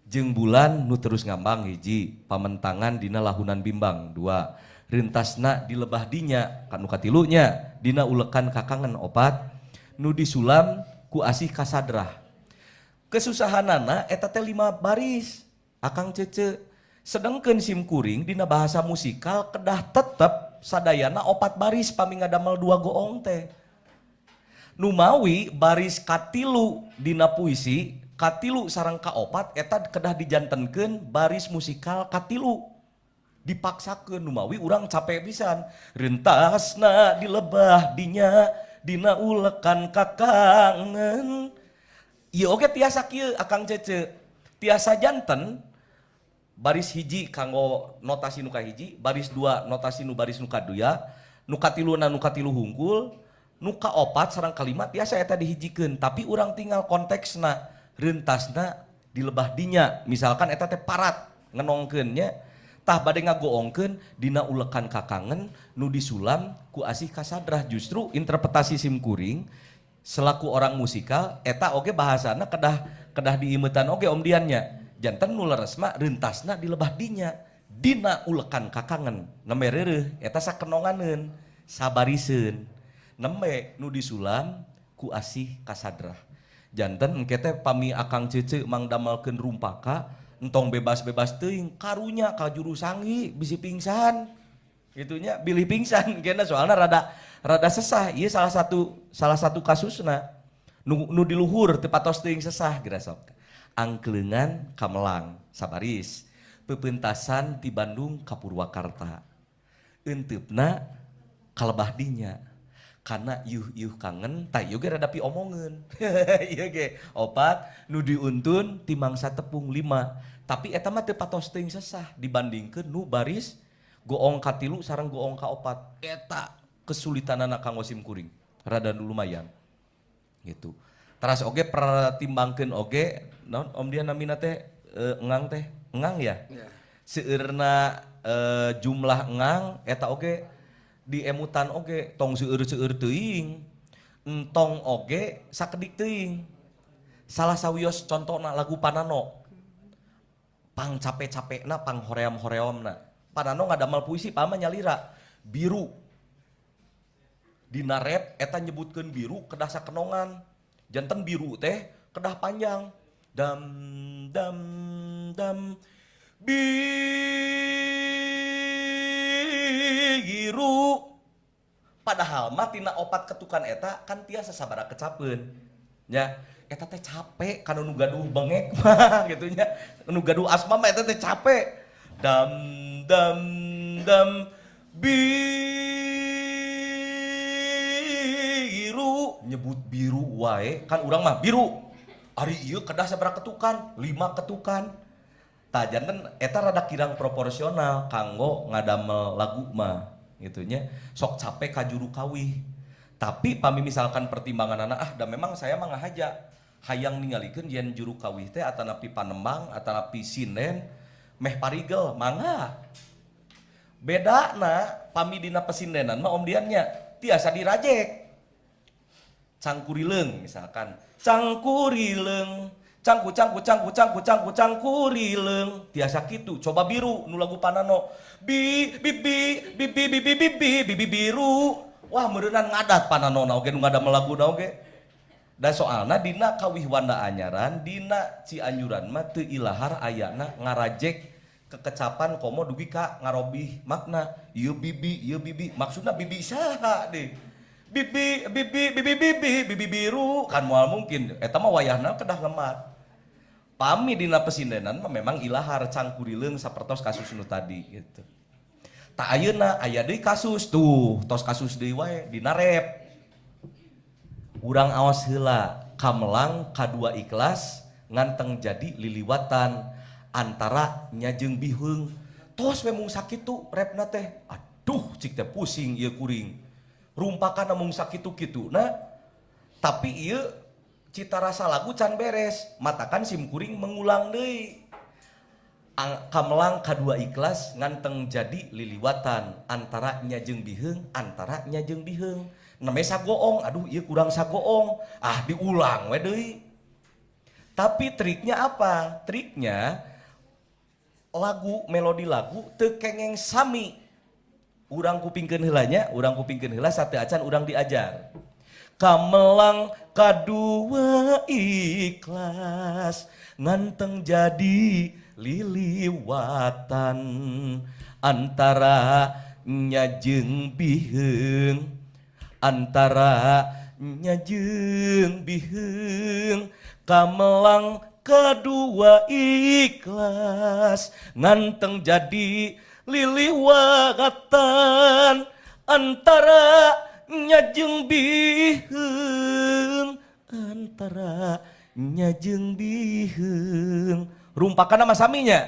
Jeung bulan nu terus ngambang hiji, pamentangan dina lahunan bimbang dua, rentasna di lebah dinya kanu katilunya, dina ulekan kakangen opat, nu disulam ku asih kasadrah. Kesusahanana eta teh 5 baris, Akang Cece. Sedangkan sim kuring dina bahasa musikal kedah tetep sadayana 4 baris pami ngadamel 2 goong teh. Numawi baris katilu dina puisi katilu sareng kaopat eta kedah dijantenkeun baris musikal katilu. Dipaksakeun numawi urang capek pisan. Rentasna dilebah dinya dina ulekan kakangen. Ieu oge tiasa kieu Akang Cece. Tiasa janten baris hiji kanggo notasi nu kahiji, baris 2 notasi nu baris nu kadua, nu katiluna nu katilu hungkul, nu kaopat sareng kalima tiasa eta dihijikeun, tapi urang tinggal konteksna, rentasna di lebah dinya. Misalkan eta teh parat ngenongkeun nya, tah bade ngagoongkeun dina ulekan kakangen nu disulam ku asih kasadrah. Justru interpretasi sim kuring selaku orang musikal eta oge bahasana kedah diimetan oge Om Diannya. Janten nu leres mah rentasna di lebah dinya dina ulekan kakangen nembe reureuh eta sakenonganeun sabariseun nembe nu disulam ku asih kasadrah. Janten engke teh pami Akang Cece mangdamelkeun rumpaka entong bebas-bebas teuing karunya ka juru sanggi bisi pingsan gitunya, bilih pingsan kena soalna rada sesah. Ieu salah satu kasusna nu di luhur teu patos teuing sesah geura sok. Angkleungan kamelang sabaris, pepentasan ti Bandung ka Purwakarta, enteupna kalebah dinya karena yuh-yuh kangen tah ieu ge rada piomongeun. Ieu ge opat nu diuntun ti mangsa tepung 5, tapi eta mah teu patos teuing sesah dibandingkeun nu baris goong katilu sareng goong kaopat. Eta kesulitanana kanggo sim kuring rada lumayan gitu. Teras oge pertimbangkeun oge naon Om Dian namina teh engang teh engang ya? Yeah. Seueurna jumlah engang eta oge diemutan oge tong seueur-seueur teuing, entong oge sakedik teuing. Salah sawios contona lagu Panano, pang cape-capekna pang hoream-horeamna. Panano ngadamel puisi pama nyalira biru. Dina rap eta nyebutkeun biru kedah sakenongan. Janten biru teh kedah panjang. Dam dam dam biru. Padahal mah tina 4 ketukan eta kan tiasa sabaraha kecapeun. Nya eta teh capek kana nu gaduh bengek mah gitu nya. Nu gaduh asma mah eta teh capek. Dam dam dam biru, nyebut biru wae kan urang mah biru. Ari ieu kedah sabaraha ketukan? 5 ketukan. Tah janten eta rada kirang proporsional kanggo ngadamel lagu mah gitu nya. Sok capek ka juru kawih. Tapi pami misalkan pertimbanganana ah da memang saya mah ngahaja hayang ningalikeun yen juru kawih teh atanapi panembang atanapi sinden meh parigel mangga. Bedana pami dina pesindenan mah Om Diannya tiasa dirajek. Cangkurileung misalkan, cangkurileung, cangku cangku cangku cangku cangku cangkurileung, tiasa kitu. Coba biru nu lagu Panano, bi bi bi bi bi bi bi bi bi bi bi biru. Wah meureunan ngadat Panano na oge nu ngadamel laguna oge. Da soalna dina kawih wanda anyaran dina Cianjuran mah teu ilahar ayana ngarajek kekecapan komo dugi ka ngarobih makna. Ieu bibi, ieu bibi, maksudna bibi saha deh. Bibi, bibi, bibi, bibi, bibi biru kan moal mungkin. Eta mah wayahna kedah ngemat. Pami dina pesindenan mah memang ilahar cangkurileung sapertos kasus nu tadi gitu. Tak ayeuna aya deui kasus tuh, tos kasus deui wae dina rep. Urang aos heula kamelang kadua ikhlas nganteng jadi liliwatan antara nya jeung biheung. Tos we mung sakitu repna teh. Aduh cik teh pusing ieu kuring. Rumpakan mung sakitu kituna, tapi ieu Cita rasa lagu can beres, matakan sim kuring mengulang deui. Kamelang kadua ikhlas nganteng jadi liliwatan antara nya jeung biheung, antara nya jeung biheung. Namanya sagoong, aduh ieu kurang sagoong, ah diulang we deui. Tapi triknya apa? Triknya lagu, melodi lagu teu kengeng sami. Urang kupingkeun heula nya, urang kupingkeun heula sateuacan urang diajar. Kamelang kadua ikhlas nganteng jadi liliwatan antara nya jeung biheung, antara nya jeung biheung. Kamelang kadua ikhlas nganteng jadi liliwatan antara nya jeung biheung, antara nya jeung biheung. Rumpakan nama saminya,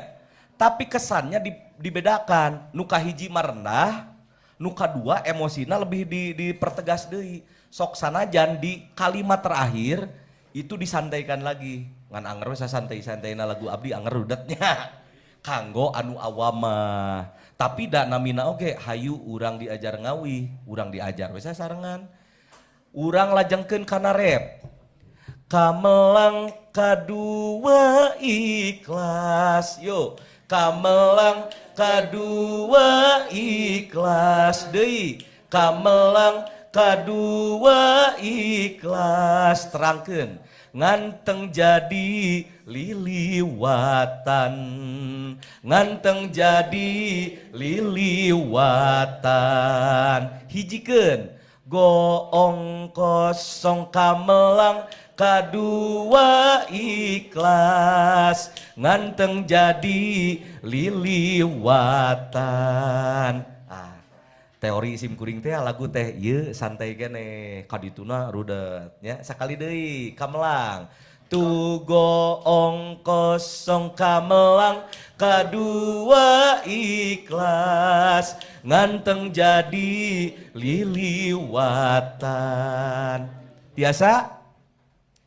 tapi kesannya dibedakan. Nu kahiji mah rendah, nu kadua emosina lebih dipertegas deui. Sok sanajan di kalimat terakhir itu disantaikan lagi. Ngan anger we sasantai-santaina lagu abdi anger rudetnya. Kanggo anu awama. Tapi da namina oge hayu urang diajar ngawih, urang diajar we sasarengan. Urang lajengkeun kana rap. Kamelang kadua ikhlas, yo. Kamelang kadua ikhlas deui. Kamelang kadua ikhlas terangkeun nganteng jadi liliwatan, nganteng jadi liliwatan. Hijikeun goong kosong kamelang kadua ikhlas nganteng jadi liliwatan. Ah, teori sim kuring teh lagu teh ieu santai keneh kadituna rudet nya. Sakali deui kamelang tu goong kosong kamelang kadua ikhlas nganteng jadi liliwatan. Tiasa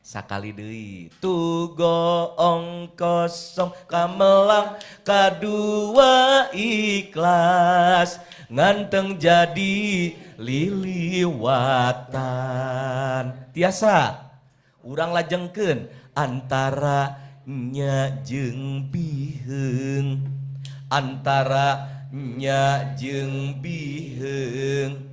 sakali deui tu goong kosong kamelang kadua ikhlas nganteng jadi liliwatan. Tiasa urang lajengkeun antara nya jeung biheung, antara nya jeung biheung,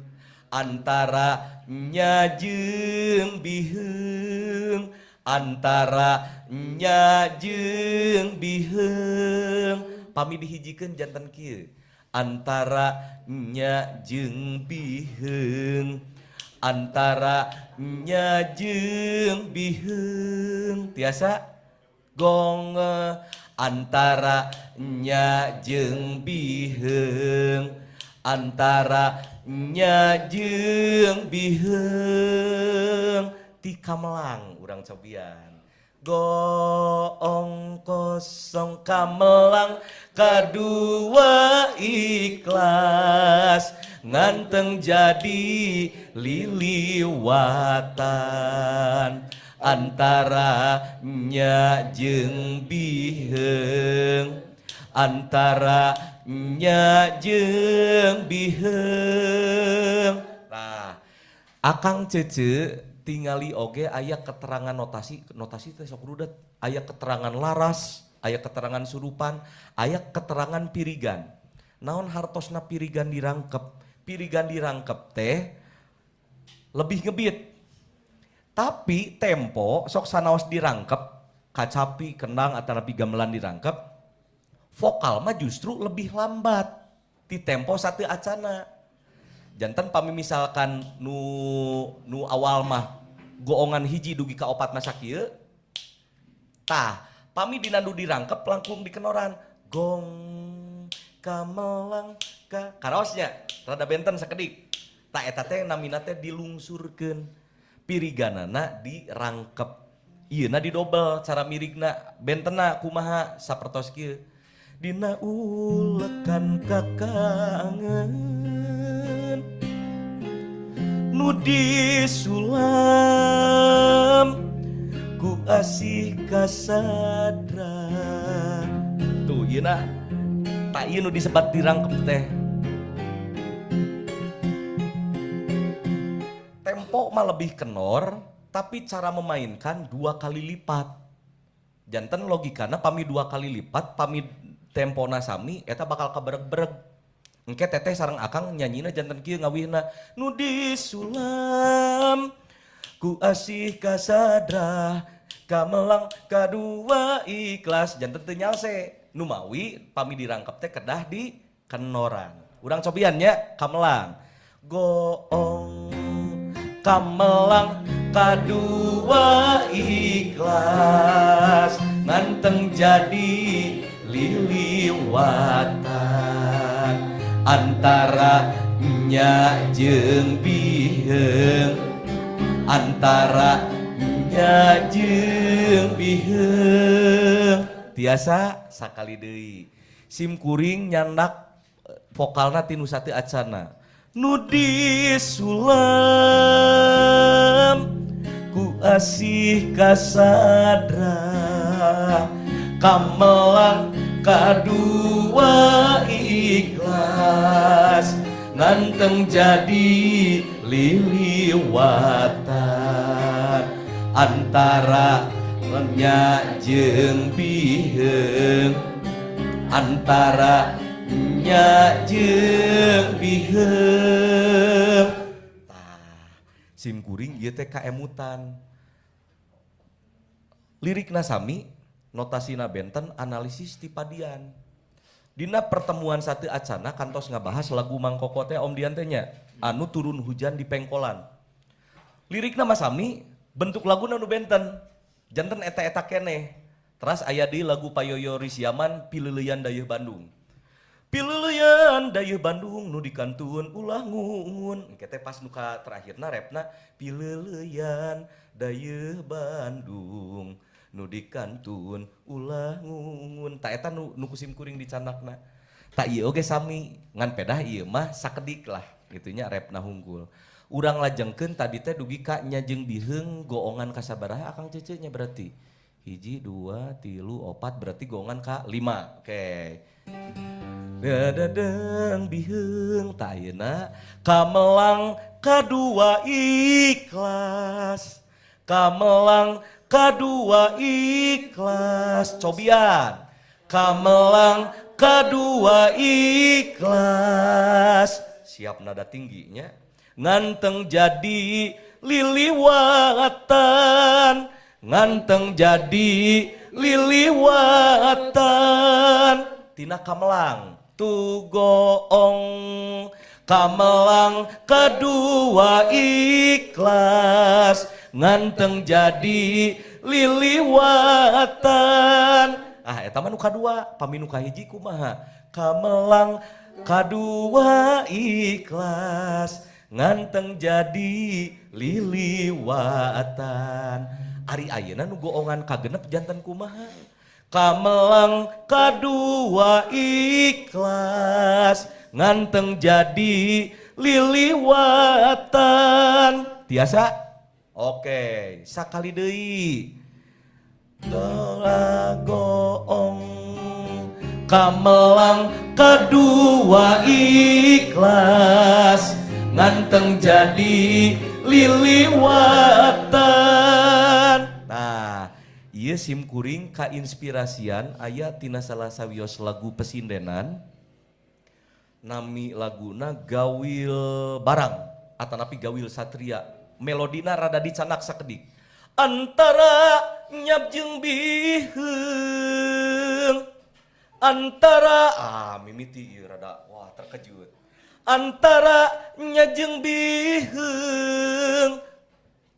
antara nya jeung biheung, antara nya jeung biheung. Pami dihijikeun janten kieu, antara nya jeung biheung, antara nya jeung biheung. Tiasa gong antara nya jeung biheung, antara nya jeung biheung. Ti kamelang urang cobian goong kosong kamelang kadua ikhlas nganteng jadi liliwatan antara nya jeung biheung, antara nya jeung biheung. Nah, Akang Cece tingali oge aya keterangan notasi, notasi teh sok rudet, aya keterangan laras, aya keterangan surupan, aya keterangan pirigan. Naon hartosna pirigan dirangkep? Pirigan dirangkep teh lebih ngebit. Tapi tempo sok sanaos dirangkep, kacapi, kendang atanapi gamelan dirangkep, vokal mah justru lebih lambat di tempo satu acana. Janten pami misalkan nu awal mah goongan hiji dugi ka opat masa kieu, tah pami dina nu dirangkep langkung dikenoran gong kamelang ka karaosnya rada benten sakedik. Tah eta teh namina teh dilungsurkeun, piriganana dirangkep, ieuna didobel cara mirigna bentena kumaha sapertos kieu. Dina ulekan kakangen nu disulam asih kasadra. Tuh ieu na tak ieu nu disebat dirangkep teh. Tempo mah lebih kenor, tapi cara memainkan 2 kali lipat. Janten logikana pami 2 kali lipat, pami tempona sami eta bakal kabereg-bereg. Engke teteh sareng akang nyanyina janten kieu ngawihna nu disulam ku asih kasadra kamelang kadua ikhlas, janten teu nyalse. Nu mawi pami dirangkep teh kedah di kenoran. Urang cobian nya kamelang. Goong kamelang kadua ikhlas nganteng jadi liliwatan antara nya jeung biheung, antara nya jeung biheung. Tiasa sakali deui sim kuring nyandak vokalna ti nu sateu acana. Nu disulam ku asih kasadra kamelang kadua ikhlas nganteng jadi liliwatan antara nya jeung biheung, antara nya jeung biheung. Tah sim kuring ieu teh kaemutan. Lirikna sami, notasina benten, analisis ti padian. Dina pertemuan sateu acana kantos ngabahas lagu Mang Koko teh Om Dian teh nya, anu turun hujan di pengkolan. Lirikna mah sami, bentuk laguna nu benten. Janten eta-eta keneh. Teras aya deui lagu Payoyo Risyaman Pileuleyan Dayeuh Bandung. Pileuleyan Dayeuh Bandung nu dikantun ulah ngungun. Engke teh pas nu ka terakhirna repna Pileuleyan Dayeuh Bandung nu dikantun ulah ngungun. Ta eta nu kusim kuring dicandakna. Ta ieu oge sami, ngan pedah ieu mah sakedik lah kitu nya repna hungkul. Urang lajengkeun tadi teh dugi ka nya jeung biheung goongan kasabaraha Akang Cece nya berarti. 1, 2, 3, 4 berarti goongan ka 5. Oke. Dadadeng biheung ta ayeuna kamelang kadua ikhlas. Kamelang kadua ikhlas. Cobian. Kamelang kadua ikhlas. Siap nada tingginya. Nganteng jadi liliwatan, nganteng jadi liliwatan. Tina kamelang tu goong kamelang kedua ikhlas nganteng jadi liliwatan. Ah eta mah nu kadua, pami nu kahiji kumaha? Kamelang kadua ikhlas nganteng jadi liliwatan. Ari ayeuna nu goongan kagenep janten kumaha? Kamelang kadua ikhlas nganteng jadi liliwatan. Tiasa? Oke, sakali deui. Dola goong kamelang kadua ikhlas nganteng jadi liliwatan. Nah, ieu sim kuring kainspirasian aya tina salah sawios lagu pesindenan. Nami laguna Gawil Barang atanapi Gawil Satria. Melodina rada dicanak sakedik. Antara nyap jeung biheung, antara mimiti ieu rada wah terkejut. Antara nya jeung biheung,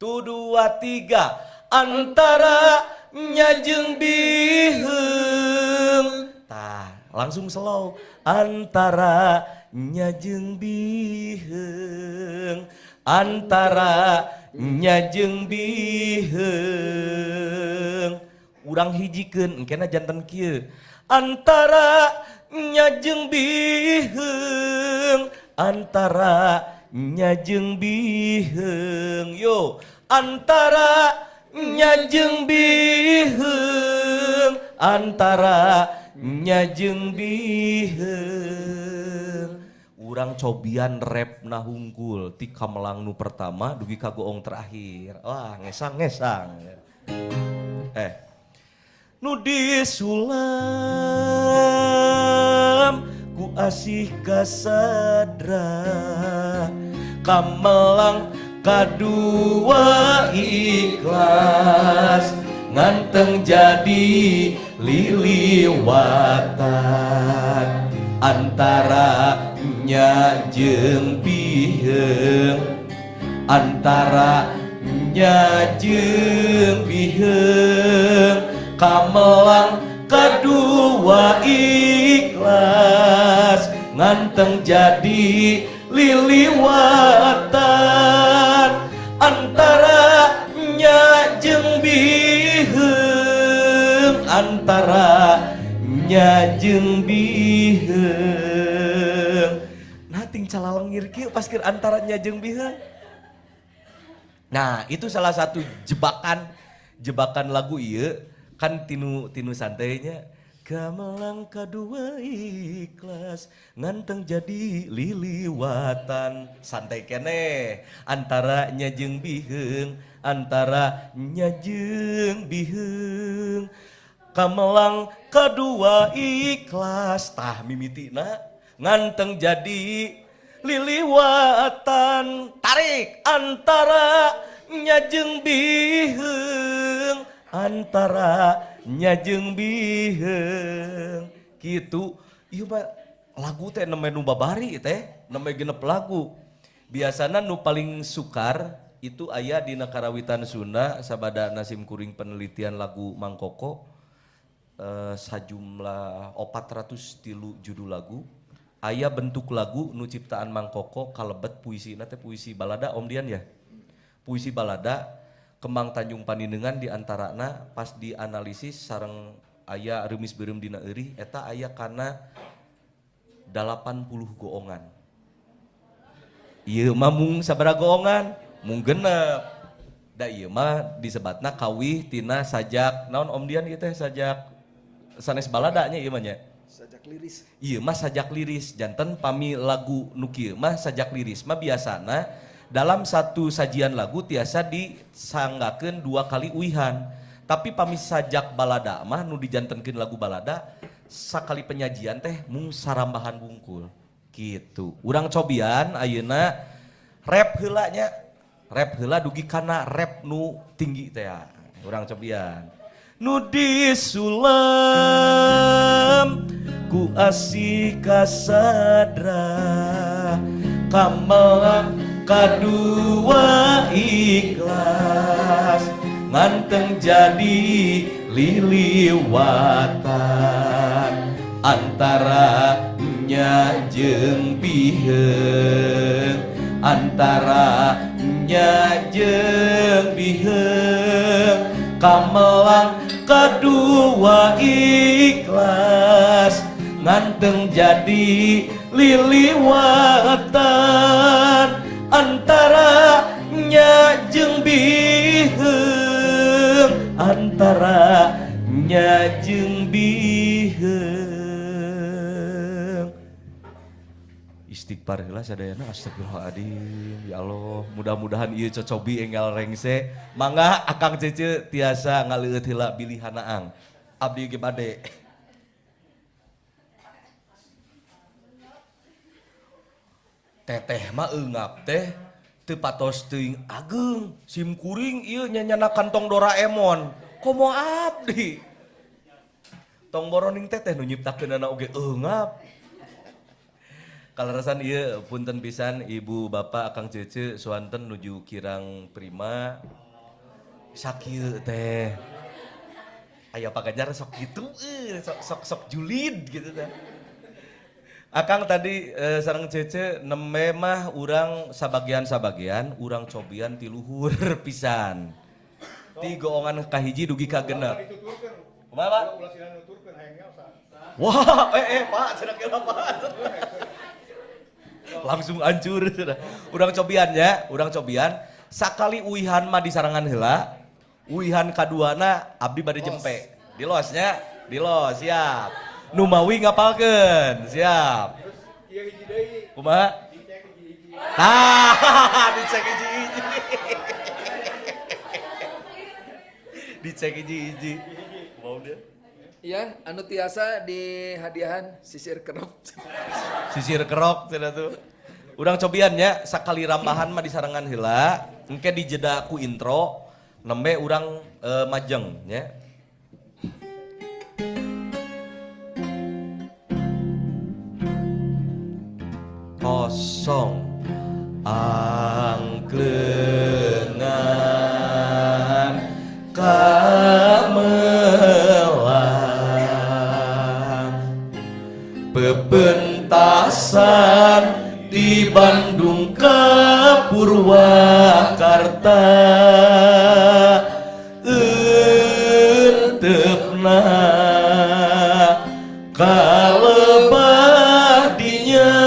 tu 2 3 antara nya jeung biheung. Tah langsung slow. Antara nya jeung biheung, antara nya jeung biheung. Urang hijikeun engkena janten kieu. Antara nya jeung biheung, antara nya jeung biheung. Yo, antara nya jeung biheung, antara nya jeung biheung. Urang cobian repna hungkul ti kamelang nu pertama dugi ka goong terakhir. Wah, ngesang-ngesang. Nu disulam ku asih kasadra, kamelang kadua ikhlas, nganteng jadi liliwatan antara nya jeung biheung, antara nya jeung biheung, kamelang kadua ikhlas, nganteng jadi liliwatan antara nya jeung biheung, antara nya jeung biheung. Nah, ting calalengir kieu pas keur antara nya jeung biheung. Nah, itu salah satu jebakan lagu ieu kan tinu santainya. Kamelang kadua ikhlas, nganteng jadi liliwatan, santai keneh antara nya jeung biheung, antara nya jeung biheung, kamelang kadua ikhlas, tah mimitina nganteng jadi liliwatan, tarik antara nya jeung biheung, antara nya jeung biheung. Kitu ieu mah lagu teh nembe nu babari teh, nembe genep lagu. Biasana nu paling sukar itu aya dina karawitan Sunda sabada nasim kuring penelitian lagu Mang Koko, sajumlah 403 judul lagu. Aya bentuk lagu nu ciptaan Mang Koko kalebet puisina teh puisi balada Om Dian ya. Puisi balada Kembang Tanjung Paninengan diantarana pas dianalisis sareng aya reumis beureum dina eurih eta aya kana 80 goongan. Ieu mah mung sabaraha goongan? Mung genep. Da ieu mah disebatna kawih tina sajak naon Om Dian ieu teh sajak sanes balada nya ieu mah nya. Sajak liris. Ieu mah sajak liris, janten pami lagu nu kieu mah sajak liris mah biasana dalam satu sajian lagu tiasa disanggakeun 2 kali uihan. Tapi pami sajak balada mah nu dijantenkeun lagu balada sakali penyajian teh mung sarambahan wungkul gitu. Urang cobian ayeuna rap heula nya. Rap heula dugi kana rap nu tinggi teh ya. Urang cobian. Nu disulam ku asih kasadra, kamelang kadua ikhlas, nganteng jadi liliwatan antara nya jeung biheung, antara nya jeung biheung, kamelang kadua ikhlas, nganteng jadi liliwatan antara nya jeung biheung, antara nya jeung biheung. Istighfar heula sadayana, astagfirullahaladzim, ya Allah, mudah-mudahan ieu cocobi enggal rengse. Mangga Akang Cece tiasa ngaleueut heula bilih hanaang. Abdi ge bade. Teteh mah eungap teh teu patos teuing ageung, sim kuring ieu nyanyana kantong Doraemon. Komo abdi. Tong boroning teteh nu nyiptakeunana oge eungap. Kaleresan ieu punten pisan ibu bapak Akang Cece suanten nuju kirang prima. Sakieu teh. Aya Pak Ganjar sok kitu euy, sok julid gitu teh. Akang tadi sareng Cece neme mah urang sabagian-sabagian urang cobian ti luhur pisan. Ti goongan kahiji dugi ka genep. Kumaha Pak? Wah, Pak, cenah kira Pak. Langsung hancur cenah. Urang cobian ya, urang cobian sakali uihan mah disarangan heula. Uihan kaduana abdi bade jempe. Di los nya, di los siap. Nu mawi ngapalkeun, siap. Kumaha? Tah, dicek hiji-hiji. Dicek hiji-hiji. Mau dia? Iya, anu tiasa di hadiahan sisir kerok. Sisir kerok cenah tuh. Urang cobian nya sakali rambahan mah disarengan heula, engke dijeda ku intro, nembe urang majeng nya. Kosong angklengan kamelang pepentasan di Bandung ke Purwakarta entepna kalebah dinya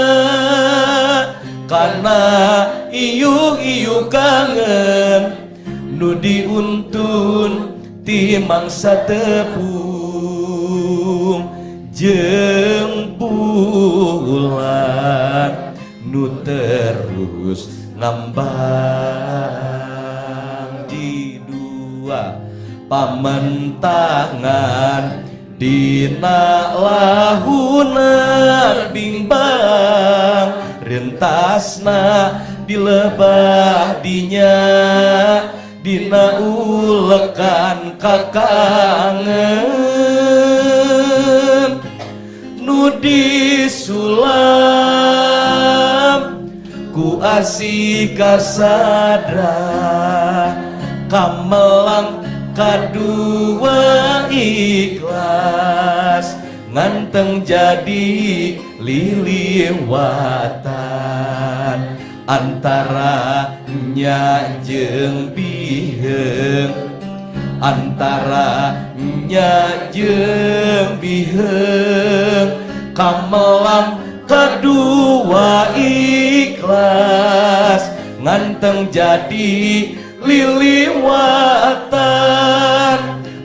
kana iyu-iyu kangen nu diuntun ti mangsa tepung jeung bulan nu terus ngambang di dua pamentangan dina lahunan bimbang rentasna dilebah dinya dina ulekan kakangen nu disulam ku asih kasadra kamelang kadua ikhlas nganteng jadi liliwatan antara nya jeung biheung antara nya jeung biheung kamelang kedua ikhlas nganteng jadi liliwatan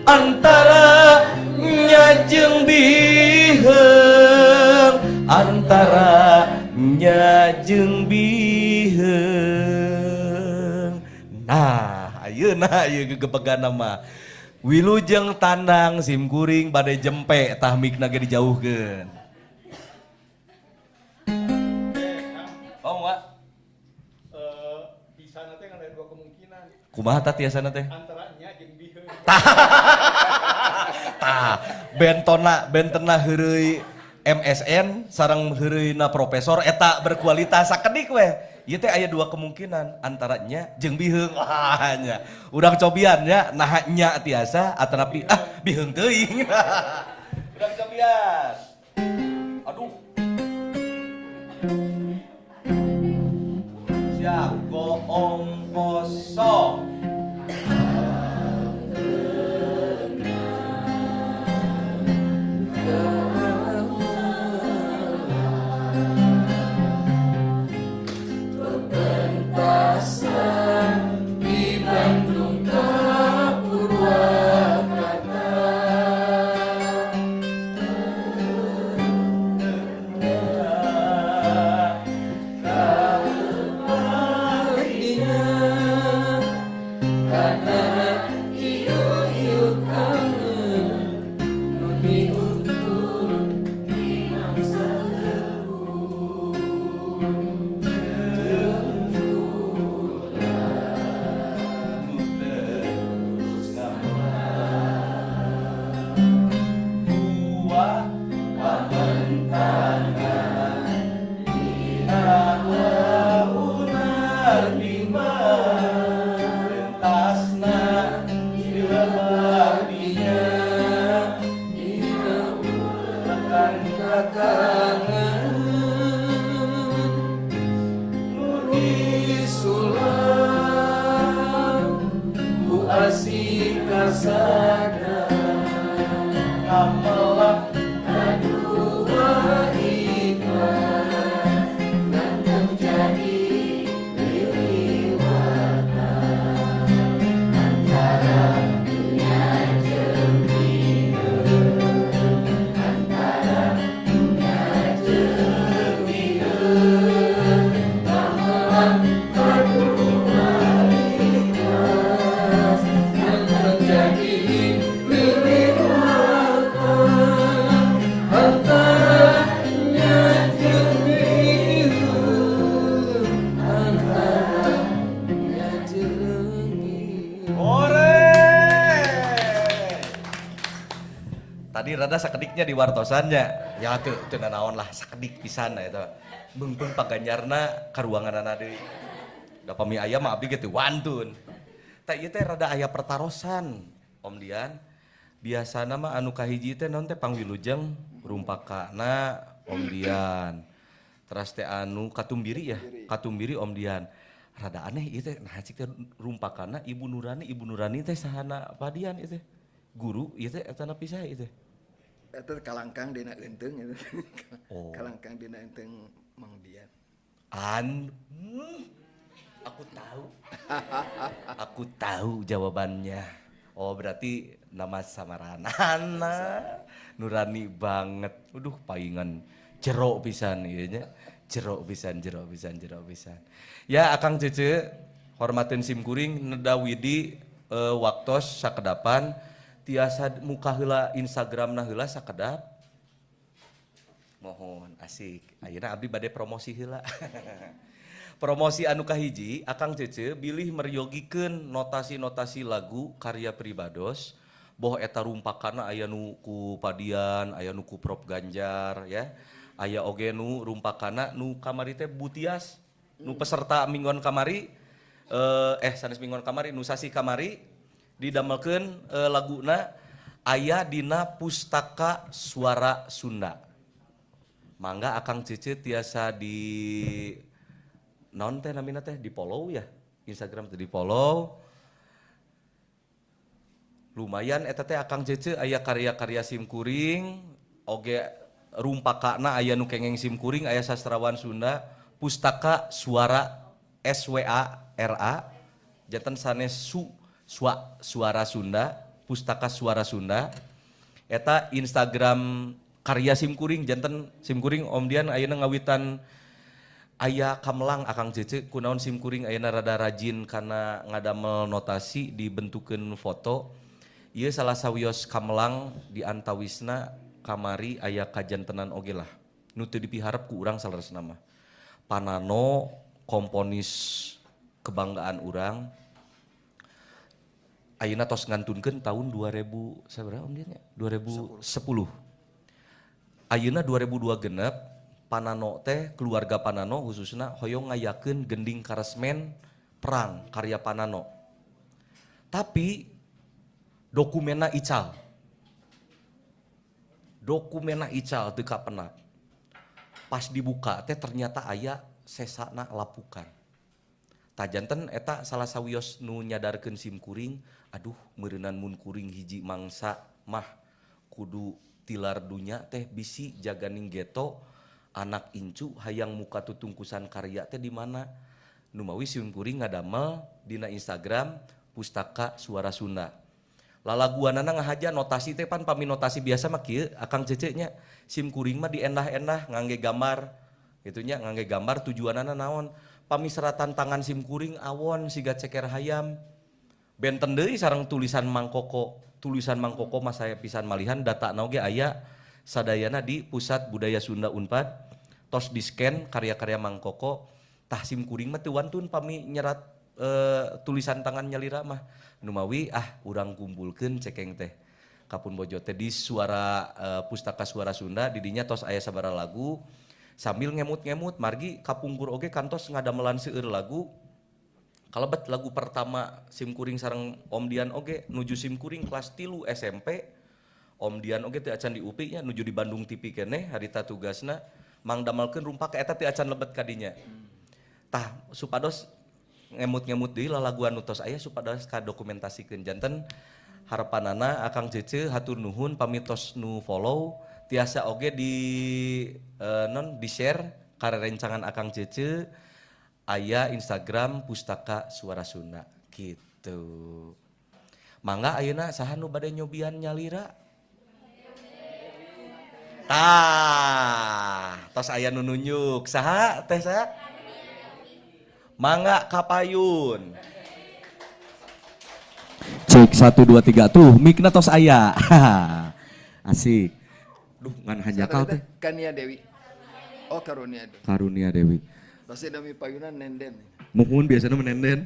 antara nya jeung biheung antara nya jeung biheung. Nah, ayeuna ieu gegebegan mah. Wilujeng tandang sim kuring bade jempe tah mikna ge dijauhkeun. Oh, Wak. Bisa teh ada dua kemungkinan. Kumaha tah tiasana teh? Antara nya jeung biheung. Tah, bentona heureuy MSN sareng heureuyna profesor eta berkualitas sakedik weh. Ieu teh aya dua kemungkinan antara nya jeung biheung. Wah nya. Urang cobian nya naha nya tiasa atanapi ah biheung teuing. Urang cobian. Aduh. Siap goong kosong. Di Bandung ke Purwakarta karena iu-iu kangen nu diuntun di mangsa tepung. Jadi liliwatan antara Tadi rada sakedik nya diwartosan nya. Ya teu teu nanaon lah, sakedik pisan eta. Beungpeung Pak Ganjarna ka ruanganana deui. Da pami aya mah abdi ge teu wantun. Tah, ieu teh rada aya pertarosan, Om Dian. Biasana mah anu kahiji teh naon teh, pangwilujeng rumpakana Om Dian. Teras teh anu Katumbiri ya, Katumbiri Om Dian. Rada aneh ieu teh, nah cik teh rumpakana Ibu Nurani, Ibu Nurani teh sahana Pak Dian ieu teh? Guru ieu teh eta napi saha ieu teh? Eta kalangkang dina eunteung eta. Oh. Kalangkang dina eunteung Mang Dian. An aku tahu. Aku tahu jawabannya. Oh, berarti nama samaran. Ana Nurani banget. Aduh, paingan jero pisan ieu nya. Jero pisan, jero pisan, jero pisan. Ya, Akang Cece, hormatin sim kuring neda widi waktos sakedapan, tiasa muka heula Instagramna heula sakedap. Mohon, asik. Ayeuna abdi bade promosi heula. Promosi anu kahiji, Akang Cece bilih meryogikeun notasi-notasi lagu karya pribados, boh eta rumpakana aya nu ku Padian, aya nu ku Prof Ganjar ya. Aya oge nu rumpakana nu kamari teh Butias, nu peserta mingguan kamari, sanes mingguan kamari, nu sasi kamari didamelkeun laguna aya dina Pustaka Suara Sunda. Mangga Akang Cece tiasa di naon teh namina teh, di follow ya, Instagram teh di follow. Lumayan eta teh, Akang Cece, aya karya-karya simkuring oge, rumpakana aya nu kengeng simkuring, aya sastrawan Sunda. Pustaka Suara, SWA RA, janten sanes su swa, Suara Sunda, Pustaka Suara Sunda eta Instagram karya simkuring. Janten simkuring Om Dian ayeuna ngawitan aya kamelang, Akang Cece, kunaon simkuring ayeuna rada rajin kana ngadamel notasi dibentukeun foto. Ieu salah sawios kamelang di antawisna kamari aya kajantenan oge lah nu teu dipiharep ku urang. Saleresna mah Panano, komponis kebanggaan urang, ayeuna tos ngantunkeun tahun 2000 sabaraha, Om Dian nya? 2010, ayeuna 2002 genep. Panano teh, keluarga Panano khususna, hoyong ngayakeun gending karesmen perang karya Panano, tapi dokumenna ical, dokumenna ical, teu kapenak. Pas dibuka teh ternyata aya sesana lapukan. Tah, janten eta salah sawios nu nyadarkeun sim kuring, aduh, meureunan mun kuring hiji mangsa mah kudu tilar dunya teh bisi jaganing geto anak incu hayang muka tutungkusan karya teh di mana. Numawi sim kuring ngadamel dina Instagram Pustaka Suara Sunda. Lalaguanana ngahaja notasi teh, pan pami notasi biasa mah kieu, Akang Cece nya, sim kuring mah diendah-endah ngangge gambar gitu nya, ngangge gambar. Tujuanana naon? Pami seratan tangan sim kuring awon siga ceker hayam, benten deui sareng tulisan Mang Koko. Tulisan Mang Koko mah saya pisan, malihan data oge aya sadayana di Pusat Budaya Sunda Unpad, tos di scan karya-karya Mang Koko. Tah, sim kuring mah teu wantun pami nyerat tulisan tangan nyalira mah. Numawi ah urang kumpulkeun cekeng teh kapun bojo teh di suara Pustaka Suara Sunda. Didinya tos aya sabaraha lagu sambil ngemut-ngemut, margi kapungkur oge kantos ngadamelan seueur lagu. Kalebet lagu pertama sim kuring sareng Om Dian oge nuju sim kuring kelas 3 SMP, Om Dian oge teu acan di UPI nya, nuju di Bandung TV keneh harita tugasna, mangdamelkeun rumpak eta teu acan lebet kadinya. Tah, supados ngemut-ngemut deui lalaguan nu tos aya, supados kadokumentasikeun. Janten harapanana, Akang Cece, hatur nuhun pami tos nu follow, tiasa oge di non di share ka rerencangan Akang Cece. Aya Instagram Pustaka Suara Sunda gitu. Mangga, ayeuna saha nu bade nyobian nyalira? Tah, tos aya nu nunjuk. Saha teh, saha? Mangga kapayun. Cek 1 2 3 tuh, mikna tos aya. Asik. Duh, ngan hanjakal teh. Kania Dewi. Oh, Karunia Dewi. Karunia Dewi. Pasti demi payunan nenden. Muhun, biasanya menenden.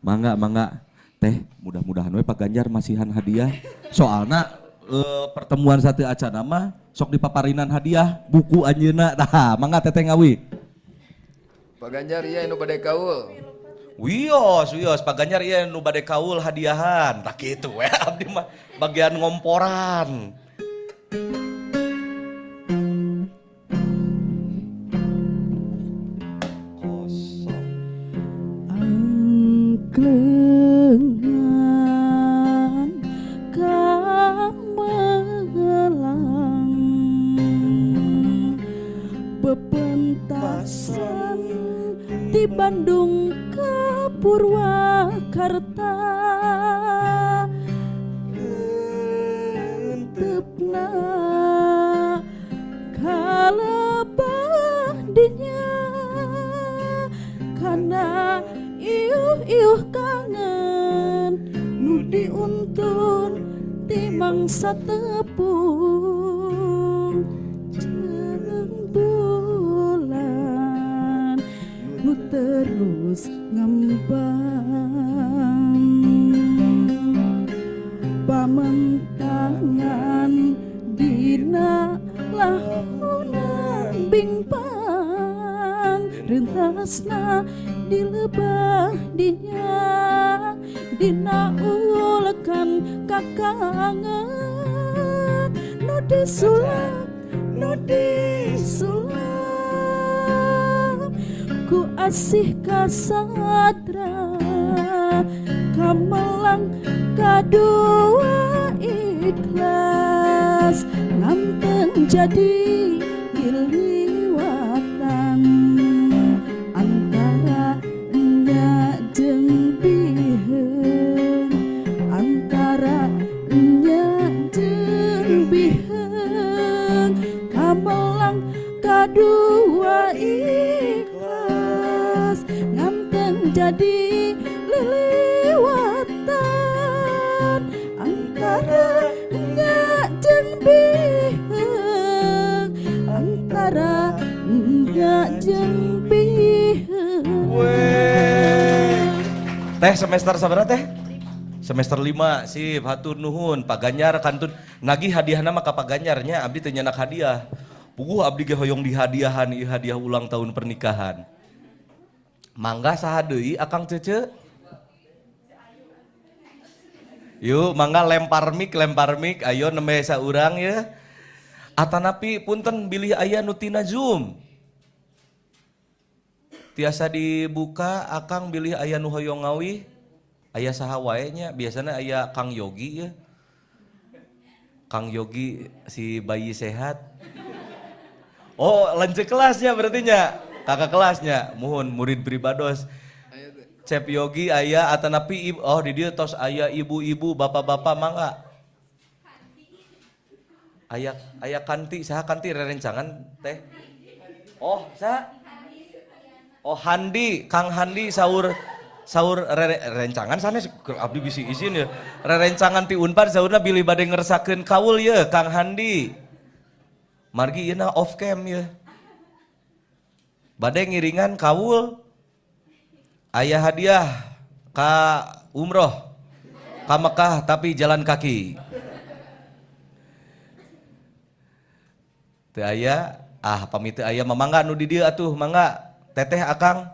Mangga, mangga. Teh, mudah-mudahan we Pak Ganjar masihan hadiah. Soalna Pertemuan satu acara mah sok dipaparinan hadiah buku anjeunna. Tah, mangga Teteh ngawi. Pak Ganjar ieu nu bade kaul. Wios, wios, Pak Ganjar ieu nu bade kaul hadiahan. Tah kitu we abdi mah bagian ngomporan. Kosong. Angklengan kamelang pepentasan di Bandung ke Purwakarta Entepna kalebah dinya kana iuh-iuh kangen nu diuntun ti mangsa tepung jeung bulan nu terus ngembang pamentangan dina lahunan bingpang rentasna di lebah dinya dina ulekan kakangen nu disulap nu disulap ku asih kasadra kamelang kadua ikhlas nganten jadi liliwatan antara nya jeung biheung antara nya jeung biheung kamelang kadua ikhlas nganten jadi liliwatan antara nya jeung biheung antara nya jeung biheung. Teh semester sabaraha teh? Semester 5, sip, hatur nuhun. Pak Ganjar kantun nagih hadiahna mah ka Pak Ganjar nya, abdi teu nyanak hadiah. Puguh abdi ge hoyong dihadiahan ieu hadiah ulang tahun pernikahan. Mangga saha deui Akang Cece? Yuk, mangga lempar mic, ayo nembe saurang ya. Atanapi punten bilih aya nu tina Zoom. Tiasa dibuka Akang bilih aya nu hoyong ngawi. Aya saha wae nya, biasana aya Kang Yogi ya. Kang Yogi si bayi sehat. Oh, lanjut kelasnya berarti nya. Kakak kelasnya, muhun murid pribados. Cep Yogi aya atanapi oh di dieu tos aya ibu-ibu, bapak-bapak mangga. Aya aya Kanti, saha Kanti rerencangan teh? Oh, saha? Oh, Handi, Kang Handi saur saur rencangan sanes abdi bisi izin ya. Rerencangan ti Unpad saurna bilih bade ngersakeun kaul ye Kang Handi. Margi ieu na off cam ye. Bade ngiringan kaul aya hadiah ka umroh ka Mekah tapi jalan kaki. Teu aya, ah pamit teu aya mah mangga nu di dieu atuh mangga Teteh Akang.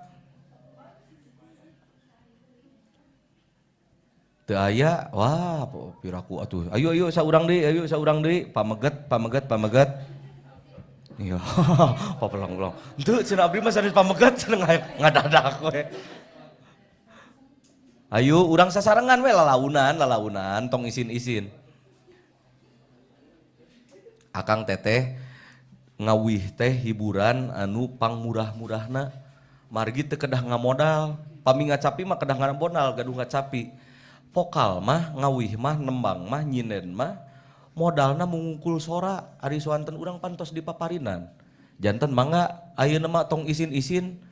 Teu aya, wah piraku atuh. Ayo ayo saurang deui, ayo saurang deui, pameget pameget pameget. Iya, papelang-pelang. Henteu cenah abdi mah sanes pameget cenah ngadadak we. Ayo urang sasarengan we lalaunan, lalaunan tong isin-isin. Akang Teteh ngawih teh hiburan anu pangmurah-murahna. Margi teu kedah ngamodal, pami ngacapi mah kedah ngamodal gaduh ngacapi. Vokal mah ngawih mah nembang mah nyinden mah modalna mungkul sora ari soanten urang pantos di paparinan. Janten mangga ayeuna mah tong isin-isin.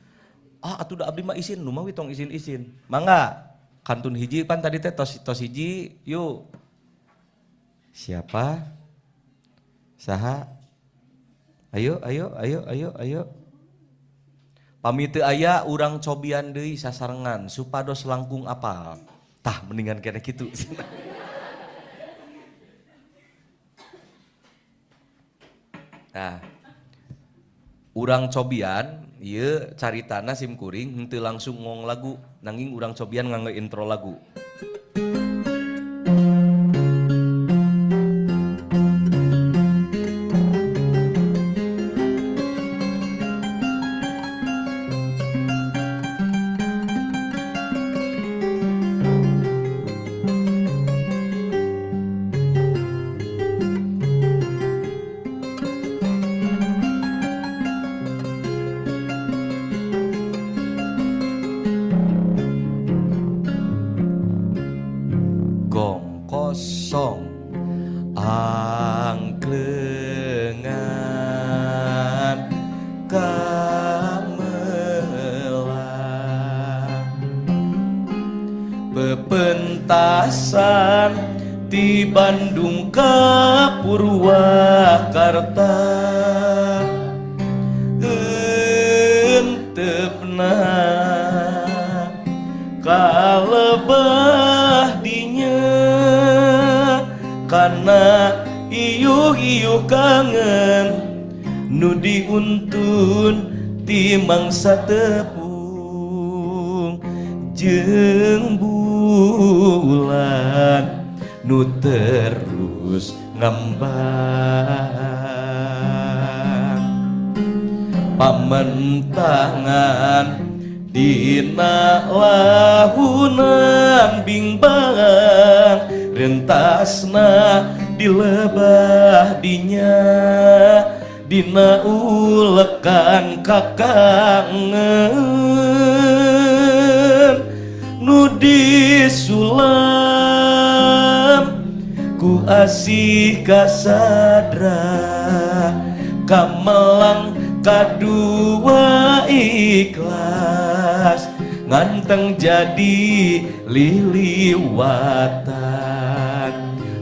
Ah atuh da abdi mah isin, nu mah we tong isin-isin. Mangga kantun hiji pan tadi teh tos, tos hiji yuk. Siapa? Saha? Ayo ayo ayo ayo ayo. Pami teu aya urang cobian deui sasarengan supados langkung apal. Tah mendingan kene kitu. Nah, urang cobian ieu caritana sim kuring henteu langsung ngong lagu, nanging urang cobian ngangge intro lagu. Gong kosong angklengan kamelang pepentasan ti Bandung ka Purwakarta enteupna kalebah dinya kana iuh-iuh kangen nu diuntun ti mangsa tepung jeung bulan nu terus ngambang pamentangan dina lahunan bingbang rentasna dilebah dinya dina ulekan kakangen nu disulam ku asih kasadra kamelang kadua ikhlas nganteng jadi liliwatan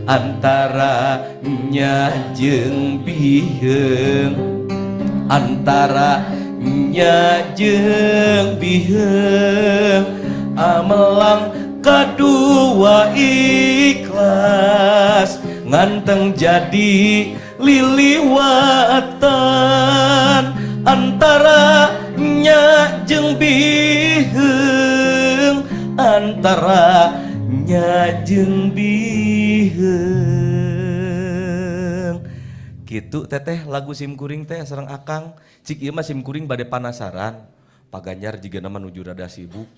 antara nya jeung biheung antara nya jeung biheung amelang kadua ikhlas nganteng jadi liliwatan antara nya jeung biheung antara nya jeung biheung. Kitu teteh lagu simkuring teh sareng akang. Cik ieu mah simkuring bade panasaran. Pak Ganjar jigana mah nuju rada sibuk.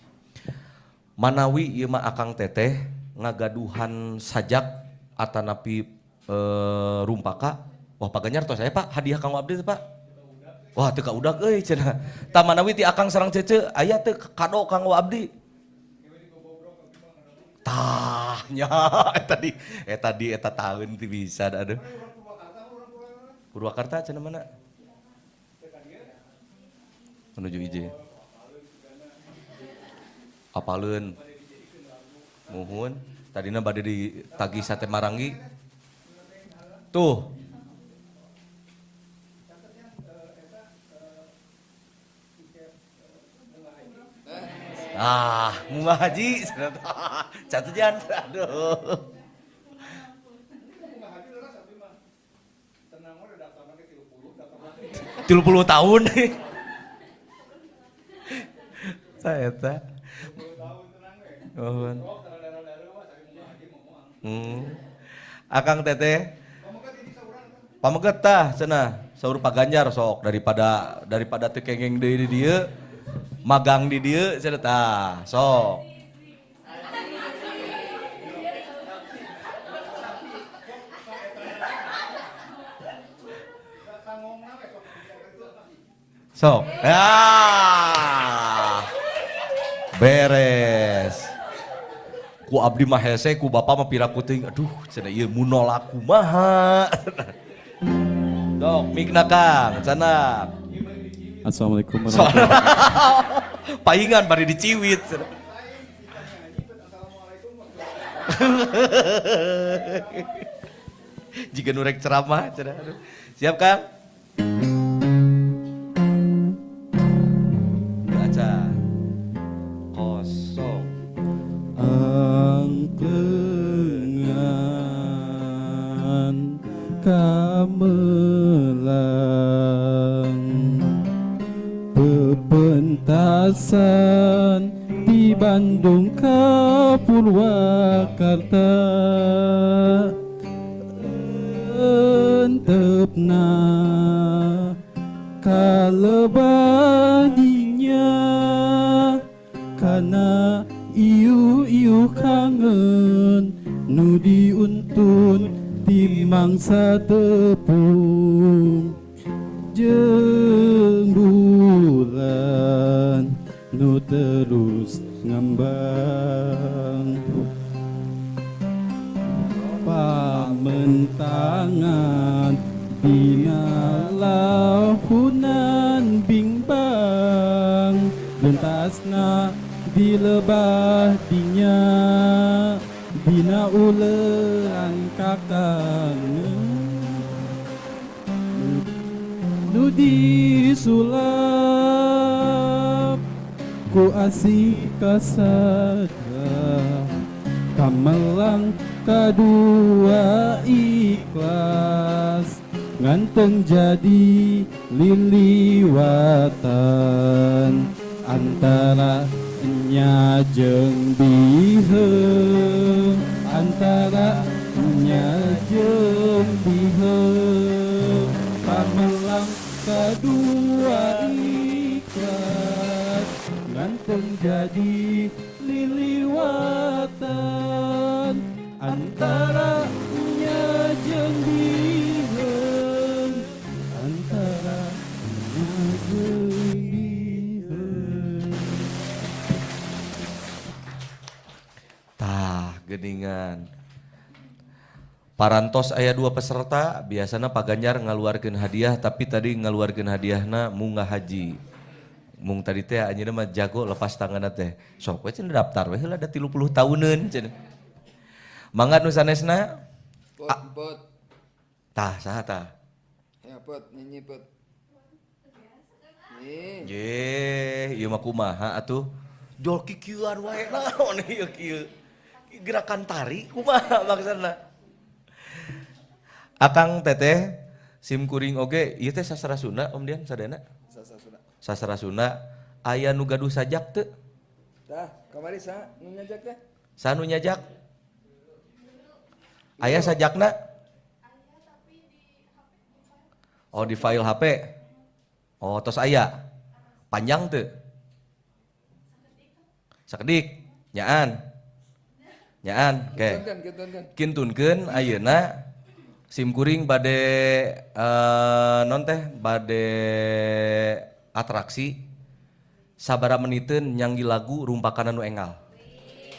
Manawi ieu mah akang teteh ngagaduhan sajak atanapi rumpaka. Wah Pak Ganjar tos aya Pak hadiah kanggo abdi teh Pak. Wah teu kaudag euy cenah. Tah manawi ti akang sareng cece aya teu kado kanggo abdi. Tah nya eta di eta taun ti bisa aduh. Purwakarta cenah mana? Menuju IJ. Apaleun. Muhun, tadina bade ditagih sate maranggi. Tuh. Ah, bunga haji. Catejan, aduh. 30 tahun. Saya eta. Nuhun. Akang teteh. Pameget tah cenah, saur Pak Ganjar sok daripada teu kengeng deui di dieu, magang di dieu cenah tah, sok. Sok. Ya. Beres. Ku abdi mah hese, ku bapak mah piraku teuing. Aduh, cenah ieu mun nolak kumaha. Dok, mikna Kang, cenah. Assalamualaikum warahmatullahi wabarakatuh. Paingan bari diciwit. Jika nurek ceramah cenah. Aduh. Siap Kang? Baca. Kosong. Angklengan kamelang Lintasan di Bandung ka Purwakarta, Entepna kalebah dinya, kana iu-iu kangen nu diuntun ti mangsa tepung jeung bulan nu terus ngembang. Pamentangan dina lahunan bingbang, gentasna di lebah dinya, dina ulean kakang nu disulap ku asih kasada. Kamelang kadua ikhlas, nganteng jadi liliwatan antara nya jeung biheung, antara nya jeung biheung. Pamelang kadua ikhlas, nganteng jadi liliwatan antara nya jeung biheung, antara nya jeung biheung. Tah, geningan. Parantos aya 2 peserta, biasana Pak Ganjar ngaluarkeun hadiah, tapi tadi ngaluarkeun hadiahna munggah haji. Mung tadi teh anjeunna mah jago lepas tanganna teh. Sok we cenah daftar we heula da 30 tauneun cenah. Mangga nu sanesna? Pot, pot. Tah, saha tah? Ya pot, nyanyi pot. Ye. Ye, ieu mah kumaha atuh? Jol kikieuan wae naon ieu kieu. Gerakan tari kumaha maksudna? Akang teteh sim kuring oge ieu teh sastra Sunda Om Dian sadayana? Sastra Sunda. Sastra Sunda aya nu gaduh sajak teu? Tah, kamari saha nu nyajak teh? Saha nu nyajak? Aya sajakna? Oh, di file HP. Oh, tos aya. Panjang teu? Sakedik. Nyaan. Nyaan, oke. Kintunkeun. Kintunkeun ayeuna sim kuring bade non teh bade atraksi sabara meniteun nyanggi lagu rumpakana nu enggal.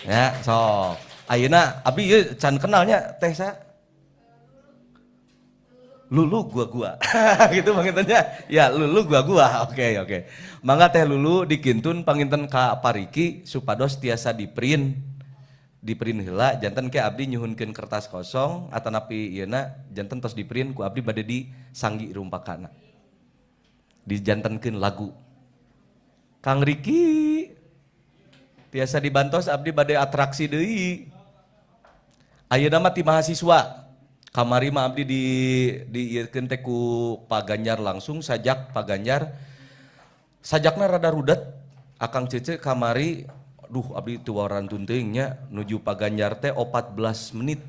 Ya, sok. Ayeuna abdi ieu can kenalnya teh sa? Lulu gua-gua. Gitu pangintennya. Ya, Lulu gua-gua. Oke, oke. Mangga teh Lulu dikintun panginten ka Pariki supados tiasa di-print. Di-print heula janten ke abdi nyuhunkeun kertas kosong atanapi ieuna janten tos di-print ku abdi bade disanggi rumpakana. Dijantenkeun lagu. Kang Riki tiasa dibantos abdi bade atraksi deui. Ayeuna mah ti mahasiswa. Kamari mah abdi diieukeun teh ku Pak Ganjar langsung sajak Pak Ganjar. Sajakna rada rudet. Akang Cece kamari duh abdi teu warantun teuing nya nuju Pak Ganjar teh 14 menit.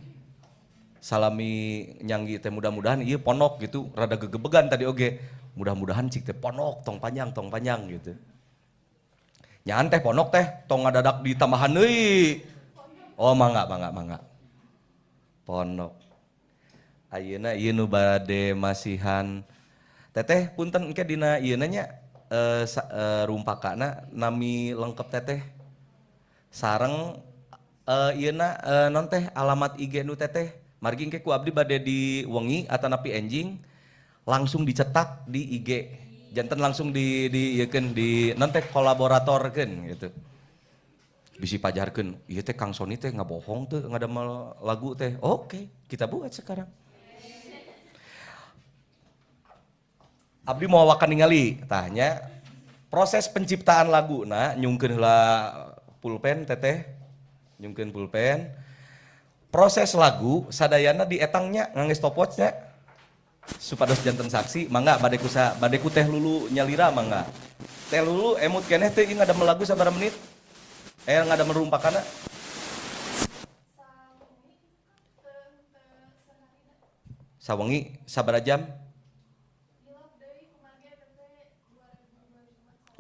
Salami nyanggi teh mudah-mudahan ieu ponok gitu, rada gegebegan tadi oge. Mudah-mudahan cik teh ponok tong panjang gitu. Nyaan teh ponok teh tong ngadadak ditambahan deui. Oh mangga mangga mangga. Ponok. Ayeuna ieu nu bade masihan teteh punten engke dina ieu nya rumpakana nami lengkap teteh sareng ieuna non teh alamat IG nu teteh margi engke ku abdi bade di wengi atanapi enjing langsung dicetak di IG janten langsung di ieukeun di non teh kolaboratorkeun gitu bisi pajarkeun ieu teh Kang Sony teh ngabohong teh ngadamel lagu teh. Oke, kita buat sekarang. Abdi mau awakan ningali tanya proses penciptaan lagu na nyungkeun heula pulpen teteh nyungkeun pulpen proses lagu sadayana di etangnya ngangge stopwatch nya Supados janten saksi, mangga bade kusa bade ku Teh Lulu nyalira mangga. Teh Lulu emut keneh teh ieu ngadamel lagu sabaraha menit? Ngadamel rumpakana? Sawengi sabaraha jam?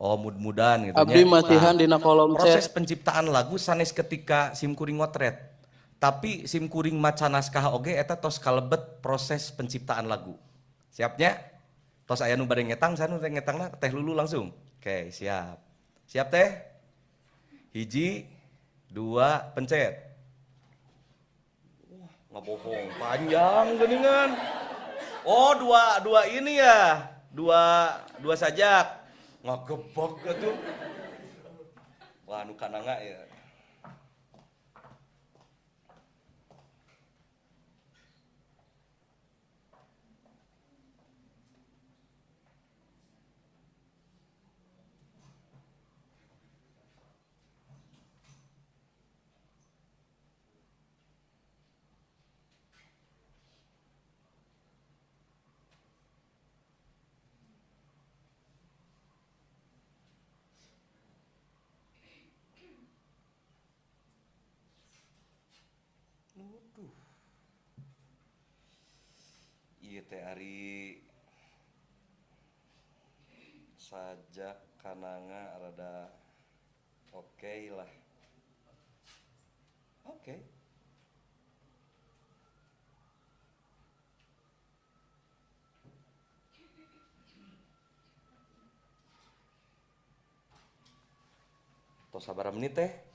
Oh, mud-mudan gitu Abdi nya. masihan dina kolom Proses chat. penciptaan lagu sanes ketika sim kuring ngotret. Tapi sim kuring maca naskah oge eta tos kalebet proses penciptaan lagu. Siapnya? Tos aya nu bade ngetang sanu teh ngetangna Teh Lulu langsung. Oke, siap. Siap Teh? 1, 2, pencet. Wah, ngabohong panjang geuningan. Oh, dua ini ya. Dua sajak. Ngagebeg atuh. Wah, nu kananga ya. Ieu teh ari sajak kananga rada oke lah. Oke. Tos sabaraha menit teh?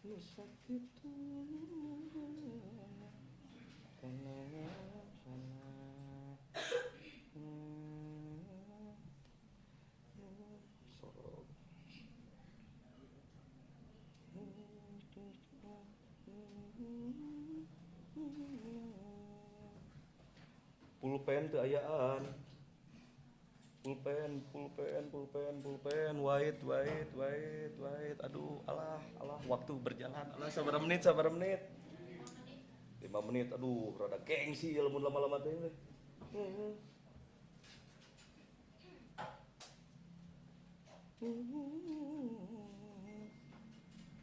Nu sakitu sorog. Pulpen teu ayaan. Pulpen, pulpen, pulpen, pulpen, wait, wait, wait, wait. Aduh, alah, alah, waktu berjalan. Alah, sabar menit, sabar menit. 5 menit, aduh, rada gengsi ya lamun lama-lama teh.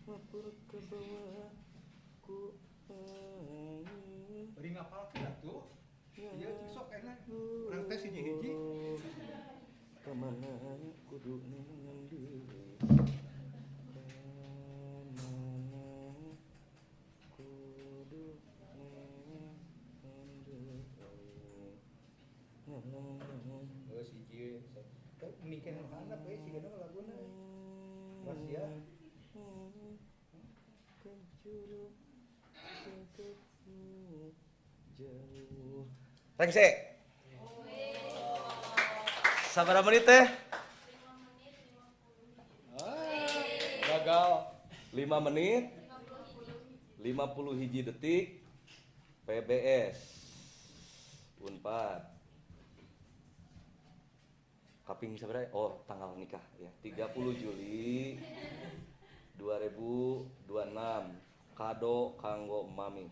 Mapur ke bawah ku angin. Bari ngapalkeun atuh. Ieu cik sok enak. Urang tes hiji-hiji. Kamana kudu neangan deui. Kamana kudu neangan deui. Geus hiji. Teh mending nu handap we sigana laguna. Rahasia. Kejuru singkatmu jauh. Rengse. Sabaraha menit teh? Gagal. 5 menit 50 hiji detik PBS Unpad. Kaping sabaraha? Oh, tanggal nikah ya. 30 Juli 2026. Kado kanggo mami.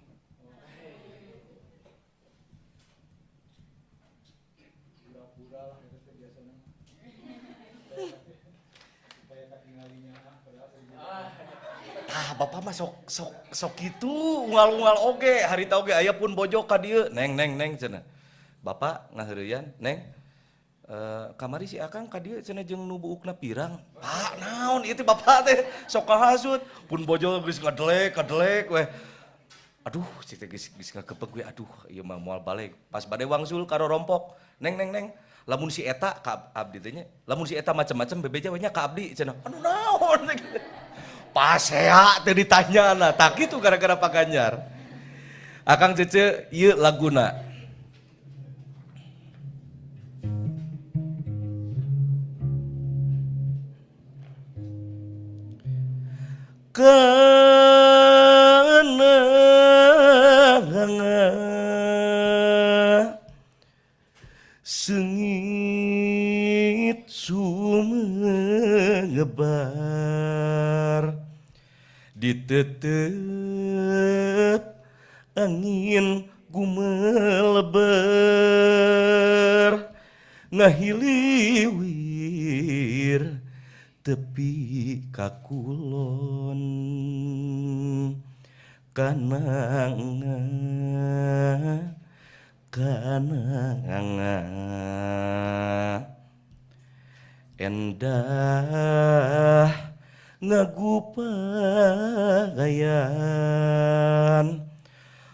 Pura-pura lah eta teh biasana. Supaya katinggalinya padahal Tah, bapak mah sok sok sok kitu unggal-unggal oge, harita oge aya pun bojo ka dieu. Neng neng neng cenah. Bapak ngaheureuyan, Neng. Kamari si Akang ka dieu cenah jeung nu buukna pirang. Pak, naon ieu teh bapak teh sok kahasut. Pun bojo geus ngadelek, kadelek weh. Aduh, si teh geus geus ngakepek we, aduh, ieu mah moal balik. Pas bade wangsul ka rorompok. Neng neng neng, lamun si eta ka abdi teh nya, lamun si eta macem-macem bebeja we nya ka abdi cenah. Aduh naon teh. Pasea teh ditanyana, tak kitu gara-gara Pak Ganjar. Akang Cece ieu laguna. Kenanga sengit sumebar ditetep angin gumeleber ngahiliwir tepi kakulon kananga kananga endah ngagupayan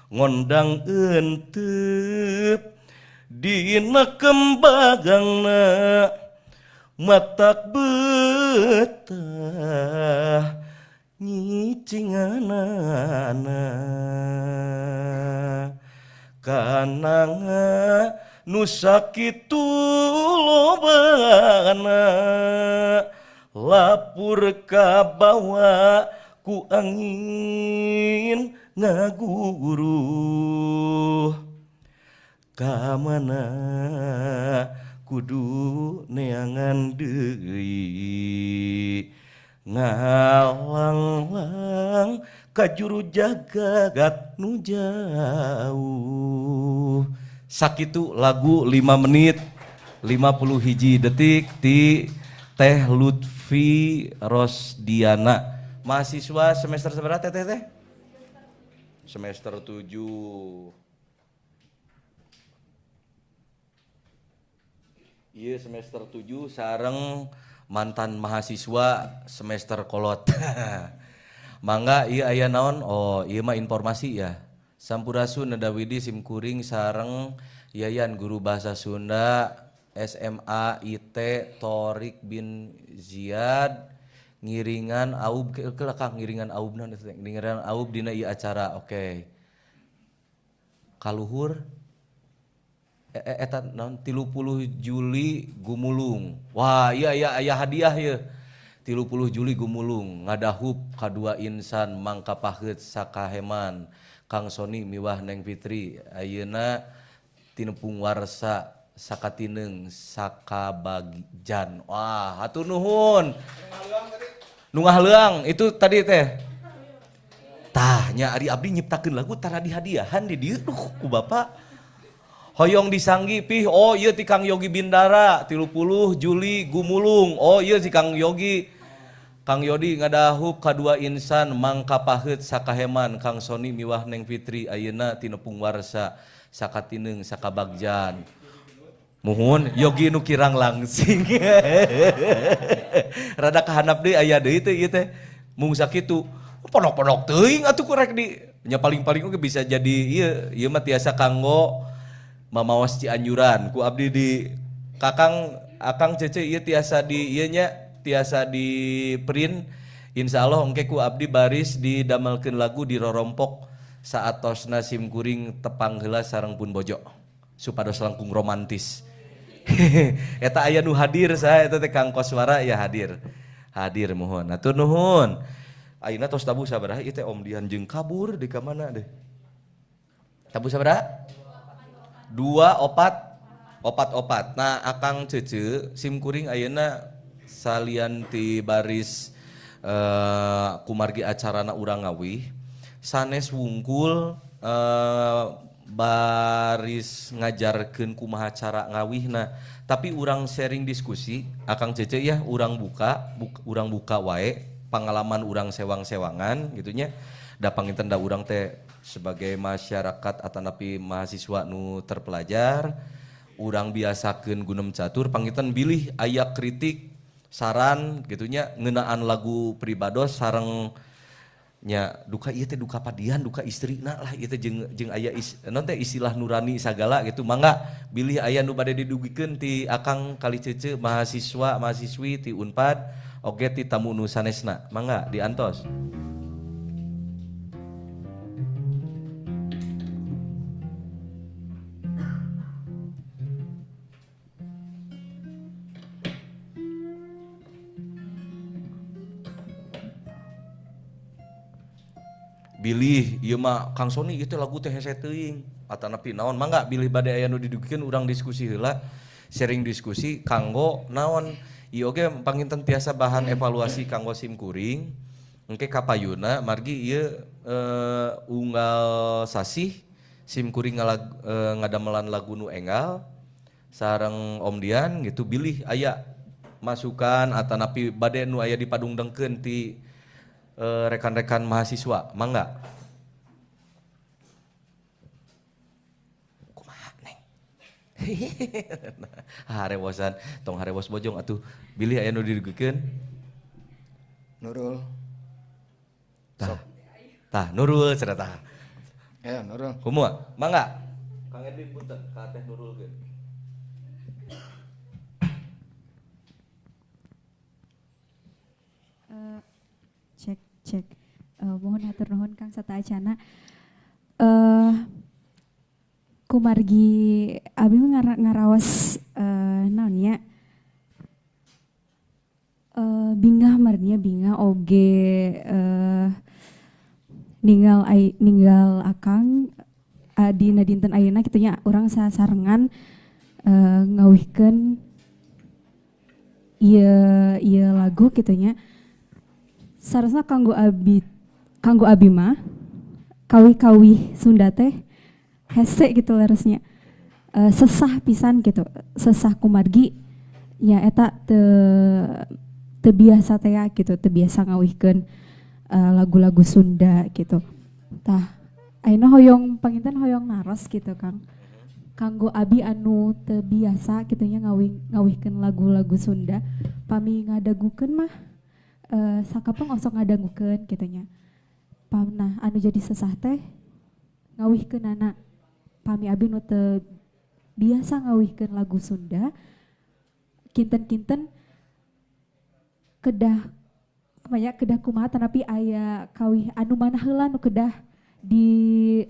ngondang entep dina kembagangna matak betah nyicinganana kananga nu sakitu lobana lapur kabawa ku angin ngaguruh kamana kudu neangan deui ngalanglang ka juru jagagat nu jauh. Sakitu lagu 5 menit 50 hiji detik ti Teh Lutfi Rosdiana, mahasiswa semester seberapa teh teh? Semester 7. Iya semester 7 sareng mantan mahasiswa semester kolot. Mangga ieu aya naon? Oh, ieu mah informasi ya. Sampurasun Nada Widi simkuring sareng Yayan guru bahasa Sunda. SMA IT Torik bin Ziyad ngiringan aub ke Kang ngiringan aubna ngiringan aub dina ieu acara. Oke. Kaluhur eta naon 30 Juli gumulung. Wah, iya iya aya hadiah ieu. 30 Juli gumulung ngadahup kadua insan mangkapaheut sakaheman Kang Sony miwah Neng Fitri ayeuna tinepung warsa sakatineng sakabagjan. Wah, hatur nuhun. Nu ngahaleang itu tadi teh. Tah nya ari abdi nyiptakeun lagu tara dihadiahan di dieu duh ku bapak. Hoyong disanggi pih, oh ieu ti Kang Yogi Bindara 30 Juli gumulung. Oh ieu si Kang Yogi. Kang Yodi ngadahup kadua insan mangkapaheut sakaheman Kang Sony miwah Neng Fitri ayeuna tinepung warsa sakatineng sakabagjan. Muhun Yogi nu kirang langsing. Rada kahanap deui aya deui teh ieu teh. Mung sakitu pondok-pondok teuing atuh kurek di nya paling-paling oge bisa jadi ieu ieu mah tiasa kanggo mamawas Cianjuran ku abdi di Kakang Akang Cece ieu tiasa di ieu nya tiasa di print insyaallah engke ku abdi baris didamelkeun lagu di rorompok saatosna sim kuring tepang heula sareng pun bojo supados langkung romantis. Eta aya nu hadir saha eta teh Kang Koswara ya hadir. Hadir muhun. Hatur nuhun. Ayeuna tos tabuh sabaraha ieu teh Om Dian jeung kabur di ka mana deh. Tabuh sabaraha? 2 4 4 4. Nah, Akang Cece sim kuring ayeuna salian ti baris kumargi acarana urang ngawih sanes wungkul baris ngajarkeun kumaha cara ngawihna, tapi urang sharing diskusi Akang Cece ya urang buka urang buka wae pengalaman urang sewang-sewangan gitunya da panginten da urang teh sebagai masyarakat atanapi mahasiswa nu terpelajar urang biasakeun gunem catur panginten bilih aya kritik saran gitunya ngeunaan lagu pribados sareng nya duka ieu teh duka padian duka istrina lah ieu teh jeung aya naon teh istilah nurani sagala gitu mangga bilih aya nu bade didugikeun ti Akang kali Cece mahasiswa mahasiswi ti Unpad oge ti tamu nu sanesna mangga diantos. Bilih ieu mah Kang Sony ieu teh lagu teh hese teuing atanapi naon mangga bilih bade aya nu didugikeun urang diskusi heula sharing diskusi kanggo naon ieu oge panginten tiasa bahan evaluasi kanggo sim kuring engke kapayuna margi ieu unggal sasih sim kuring ngadamelan lagu nu enggal sareng Om Dian gitu bilih aya masukan atanapi bade nu aya dipadungdengkeun ti rekan-rekan mahasiswa mangga. Kumaha Neng? Harewosan tong harewos bojong atuh bilih aya nu didugikeun. Nurul. Tah. Tah Nurul cenah tah. Ya Nurul. Kumaha? Mangga. Kang Edwin punten ka Teh Nurul geun. Cek mohon hatur nuhun Kang Sataacana. Kumargi abi ngaraos naon nya bingah marnya bingah oge ninggal Akang dina dinten ayeuna kitu nya urang sasarengan ngawihkeun ieu lagu kitu nya. Sarasna kanggo abi mah kawih-kawih Sunda teh hese gitu leresnya. Sesah pisan gitu, sesah kumargi nya eta teu biasa teh gitu, teu biasa ngawihkeun lagu-lagu Sunda gitu. Tah ayeuna hoyong panginten hoyong naros gitu Kang. Kanggo abi anu teu biasa kitu nya ngawihkeun lagu-lagu Sunda, pami ngadagukeun mah sakapeng osok ngadangukeun kitu nya. Pamnah anu jadi sesah teh ngawihkeunana. Pami abi nu teu biasa ngawihkeun lagu Sunda, Kinten-kinten kedah kebanyak, kedah kumaha, tapi aya kawih anu mana heula nu kedah di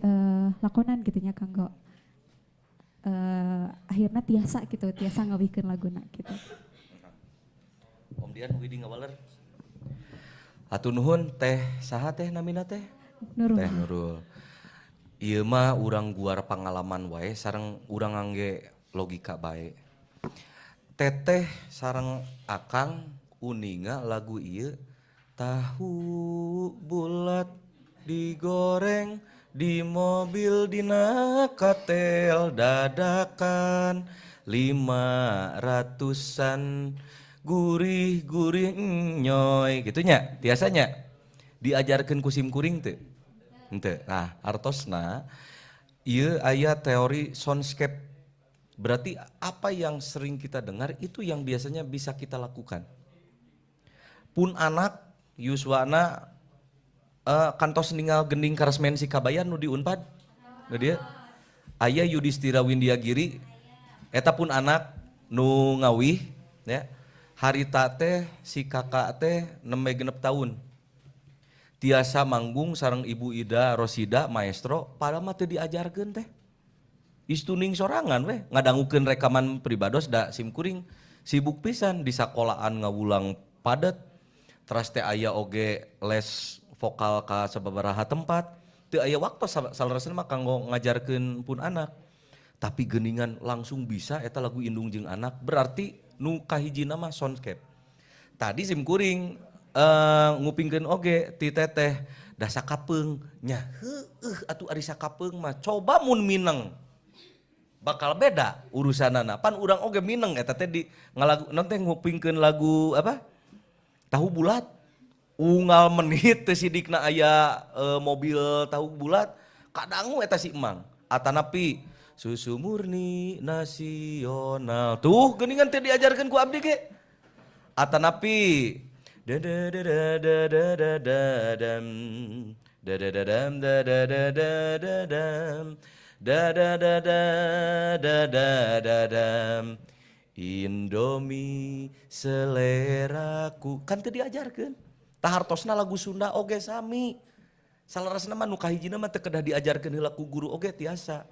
lakonan gitu nya kanggo akhirnya tiasa gitu, tiasa ngawihkeun laguna gitu. Om Dian widi ngawaler. Hatur nuhun, Teh. Saha teh namina teh? Nurul. Teh Nurul. Ieu mah urang guar pangalaman wae sareng urang ngangge logika bae. Teteh sareng Akang uninga lagu ieu, tahu bulat digoreng di mobil dina katel dadakan 500-an gurih-gurih nyoy gitu nya, tiasanya diajarkan ku sim kuring teu? Henteu. Nah, artosna ieu aya teori soundscape, berarti apa yang sering kita dengar itu yang biasanya bisa kita lakukan. Pun anak yuswana kantos ningal Gending Karesmen Si Kabayan nu di Unpad nu dia aya Yudhistira Windyagiri, eta pun anak nu ngawih ya. Harita teh si kakak teh nembe 6 tahun tiasa manggung sareng Ibu Ida Rosida maestro, padahal mah teu diajarkeun teh, istuning sorangan weh ngadangukeun rekaman pribados. Da sim kuring sibuk pisan di sekolahan, ngawulang padet, teras teh aya oge les vokal ka sababaraha tempat, teu aya waktu saleresna mah kanggo ngajarkeun pun anak. Tapi geningan langsung bisa eta lagu Indung jeung Anak. Berarti nu kahijina mah soundscape. Tadi sim kuring ngupingkeun oge ti teteh, da sakapeung nya, heueuh atuh ari sakapeung mah coba mun mineng bakal beda urusanana. Pan urang oge mineng eta teh di ngalagu non teh ngupingkeun lagu apa, Tahu Bulat, unggal menit teh sidikna aya mobil tahu bulat kadangu eta si emang, atanapi Susu Murni Nasional tuh geuningan teh diajarkeun ku abdi ge, atanapi da da da da da da da da dam da da da dam da da da da da dam da da da da da da da dam Indomie seleraku, kan teu diajarkeun. Tah, hartosna lagu Sunda oge sami. Saleresna mah nu kahijina mah teu kedah diajarkeun heula ku guru oge tiasa,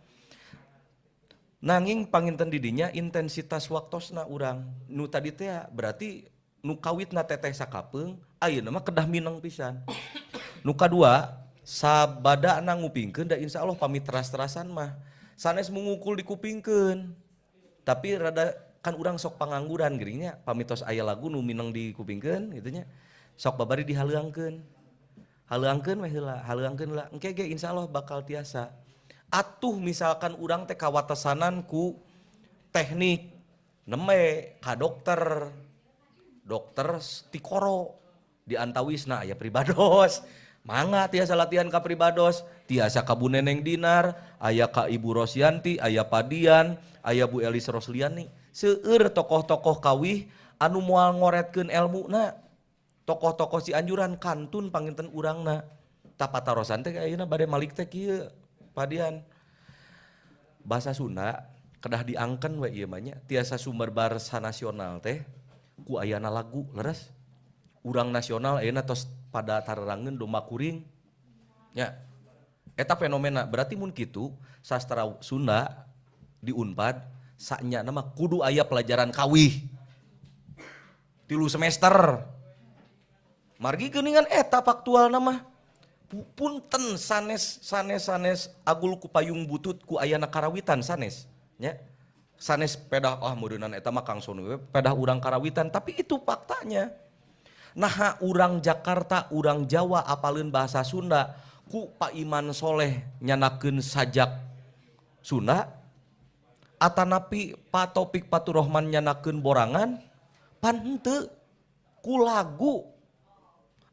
nanging panginten didinya intensitas waktosna urang nu tadi teh berarti nu kawitna teteh sakapeung, ayeuna mah kedah mineng pisan. Nu kadua, sabadana ngupingkeun, da insyaallah pami teras-terasan mah sanes mungukul dikupingkeun, tapi rada kan urang sok pangangguran geuning nya, pami tos aya lagu nu mineng dikupingkeun gitu nya, sok babari dihaleuangkeun, haleuangkeun we heula, haleuangkeun heula, engke ge insyaallah bakal tiasa. Atuh misalkan urang teh kawatesanan ku teknik, nembe ka dokter, dokter tikoro di antawisna aya pribados, mangga tiasa latihan ka pribados, tiasa ka Bu Neneng Dinar, aya ka Ibu Rosyanti, aya Padian, aya Bu Elis Rosliani. Seueur tokoh-tokoh kawih anu moal ngoretkeun elmuna, tokoh-tokoh Cianjuran kantun panginten urangna. Tah, patarosan teh ayeuna bade malik teh kieu, Padian, bahasa Sunda kedah diangken we ieu mah nya, tiasa sumerbar sanasional teh ku ayana lagu. Leres urang nasional ayeuna tos pada tarerangeun domba kuring nya, eta fenomena. Berarti mun kitu sastra Sunda di Unpad sanyana mah kudu aya pelajaran kawih 3 semester, margi geuningan eta faktual nama. Punten, sanes sanes sanes agul ku payung butut ku ayana karawitan, sanes nya, sanes pedah ah meureunnan eta mah Kang Sony we pedah urang karawitan, tapi itu faktanya. Nah, urang Jakarta, urang Jawa apaleun bahasa Sunda ku Pak Iman Soleh nyanakeun sajak Sunda, atanapi Pak Taufik Faturrahman nyanakeun borangan, pan henteu ku lagu.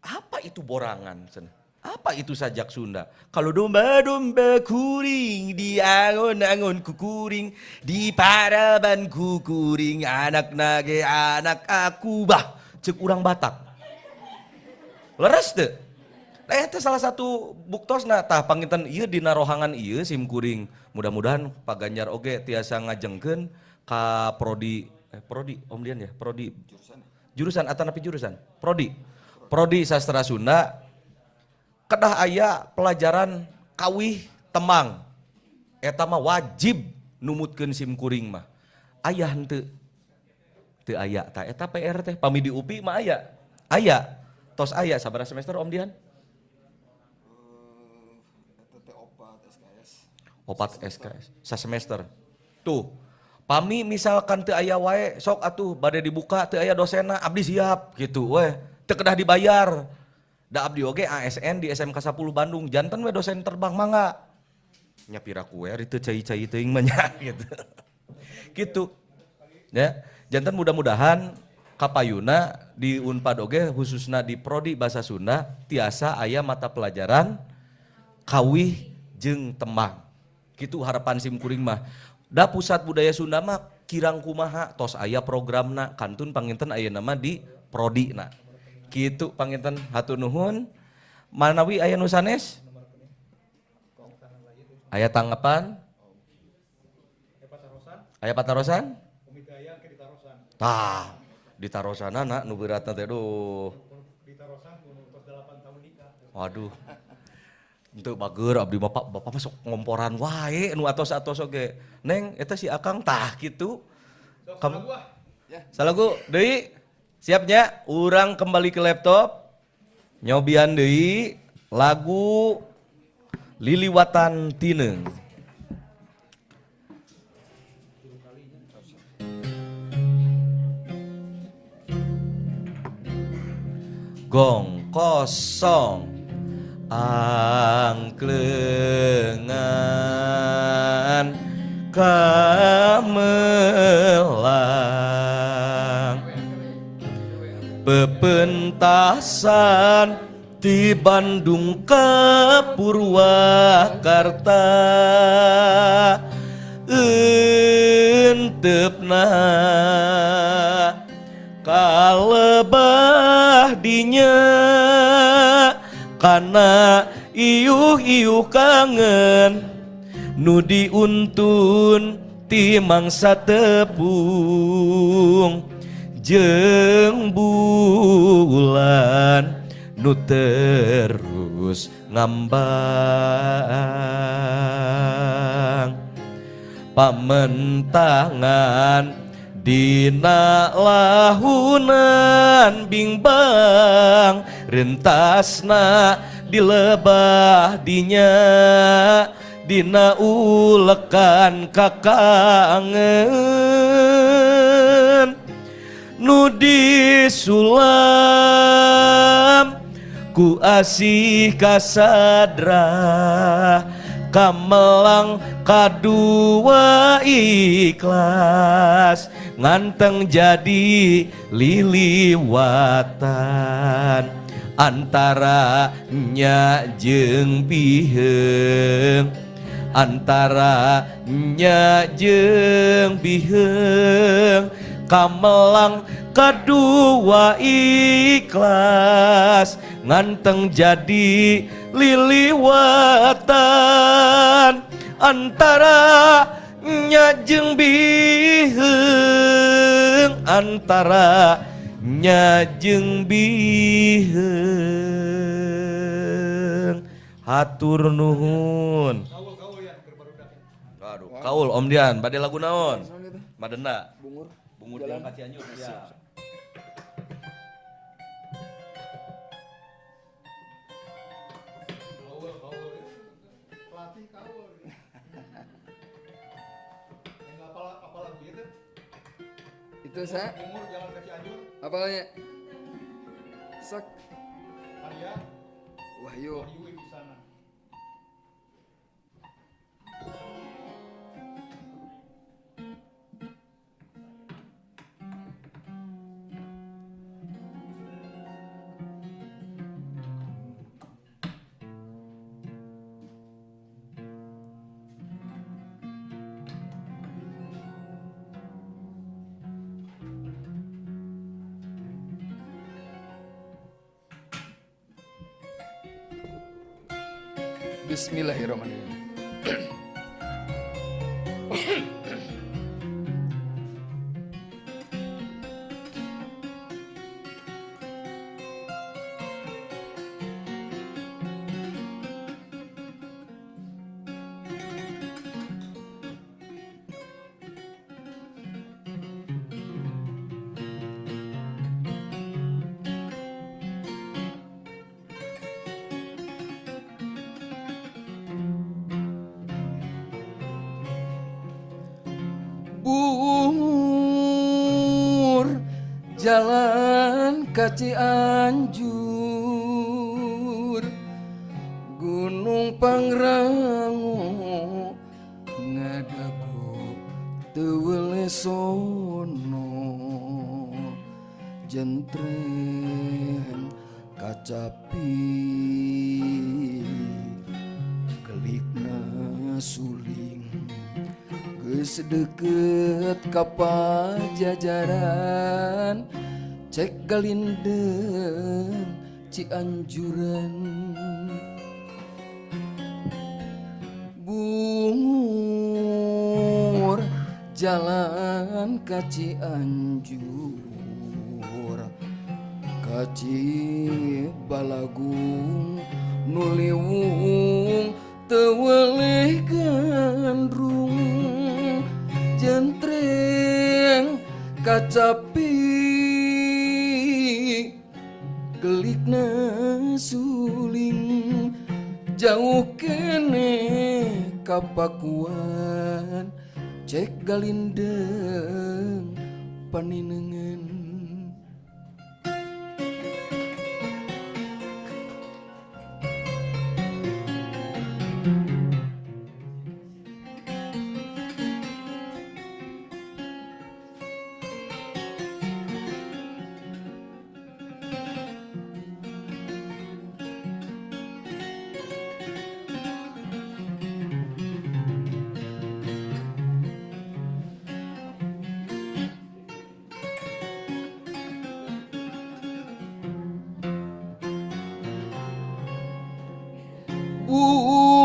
Apa itu borangan cenah? Apa itu sajak Sunda? Kalau domba-domba kuring di angon-angon kukuring di paraban kukuring anak nage anak aku bah cek urang Batak. Leres teu? Nah, itu salah satu buktosna. Tah, panginten ieu dina rohangan ieu sim kuring mudah-mudahan Pak Ganjar oge tiasa ngajengkeun ka prodi Prodi Om Dian ya, prodi jurusan. Jurusan atanapi jurusan? Prodi. Prodi sastra Sunda kedah aya pelajaran kawih tembang. Eta mah wajib numutkeun sim kuring mah. Aya henteu? Teu aya. Tah eta PR teh pami di UPI mah aya. Aya. Tos aya sabaraha semester Om Dian? Eta teh 4 SKS. 4 SKS sasemester. Tuh, pami misalkan teu aya wae sok atuh bade dibuka teu aya dosenna abdi siap gitu weh. Teu kedah dibayar. Da abdi oge ASN di SMK 10 Bandung janten we dosen terbang mangga. Nya piraku we ari teu cai-cai teuing mah nya gitu. Gitu. Ya, janten mudah-mudahan kapayuna di Unpad oge khususna di prodi bahasa Sunda tiasa aya mata pelajaran kawih jeung tembang. Gitu harapan sim kuring mah. Da pusat budaya Sunda mah kirang kumaha tos aya programna kantun panginten ayeuna mah di prodina. Kitu panginten hatur nuhun. Manawi aya nu sanes? Aya tanggapan? Aya patarosan? Tah, ditarosanana nu beratna teh duh. Waduh. Henteu bager abdi mah Pak, bapak mah sok ngomporan wae nu atos-atos oge. Neng, eta si Akang tah kitu. Kamu salagu deui. Siapnya urang kembali ke laptop. Nyobian deui lagu Liliwatan Tineung. Gong kosong angklengan kamelang pepentasan di Bandung ke Purwakarta enteupna kalebah dinya kana iuh-iuh kangen nu diuntun ti mangsa tepung jeung bulan nu terus ngambang pamentangan dina lahunan bingbang rentasna dilebah dinya dina ulekan kakangen nu disulam ku asih kasadra kamelang kadua ikhlas nganteng jadi liliwatan antara nya jeung biheung antara nya jeung biheung kamelang kadua ikhlas nganteng jadi liliwatan antara nya jeung biheung antara nya jeung biheung. Hatur nuhun. Aduh, kaul Om Dian, bade lagu naon? Madenda. Bungur. Bungur jalan ka Cianjur. Siap. Pelatih kaul. Yang apal lagu itu? Itu saya. Bungur jalan ke Cianjur. Apalnya? Sak. Arya. Wahyu. Wahyu Wibisana. Bismillahirrahmanirrahim. Bungur jalan ka Cianjur, Gunung Pangrango ngadago teu welesono, jentreng kacapi gelikna suling. Geus deukeut ka Pajajaran, cek galindeng Cianjuran. Bungur jalan ka Cianjur, ka Cibalagung nu liwung teu weleh gandrung, jentreng kacapi gelikna suling. Jauh keneh ka Pakuan, cek galindeng paninengan.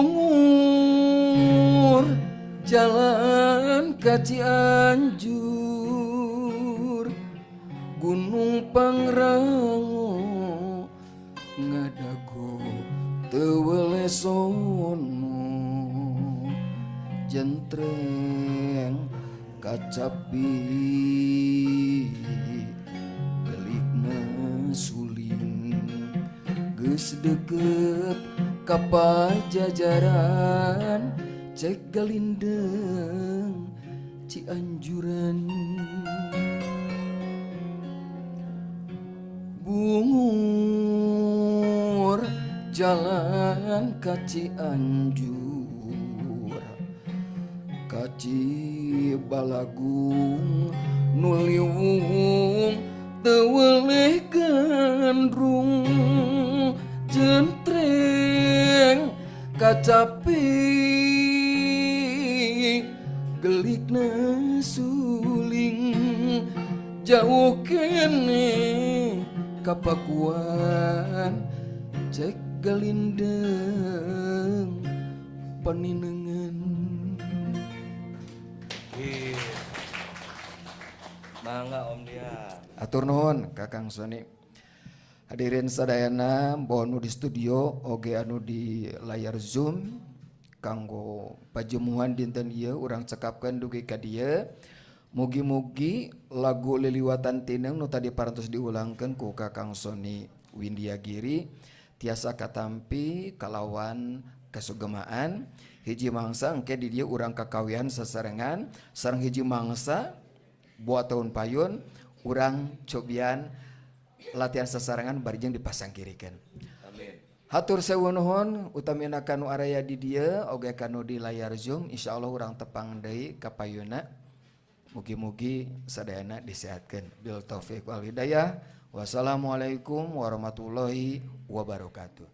Bungur jalan ka Cianjur, Gunung Pangrango ngadago teu welesono, jentreng kacapi gelikna suling. Geus deukeut ka Pajajaran, cek galindeng Cianjuran. Bungur jalan ka Cianjur, ka Cibalagung nu liwung teu weleh gandrung, jentreng kacapi gelikna suling. Jauh keneh ka Pakuan, cek galindeng paninengan. Mangga Om Dian. Atur nuhun Kakang Sony. Hadirin sadayana boh nu di studio oge anu di layar Zoom, kanggo pajemuhan dinten ieu urang cekapkeun dugi ka dieu. Mugi-mugi lagu Liliwatan Tineng nu tadi parantos diulangkeun ku Kakang Sony Windyagiri tiasa katampi kalawan kasugemaan. Hiji mangsa engke di dieu urang kakawian sasarengan sareng hiji mangsa buat tahun payun urang cobian latihan sasarengan bari jeung dipasangkirikeun. Amin. Hatur sewu nuhun utamina kanu araya di dieu oge kanu di layar Zoom, insyaallah urang tepang deui ka payuna. Mugi-mugi sadayana disehatkeun. Bil taufik wal hidayah. Wassalamualaikum warahmatullahi wabarakatuh.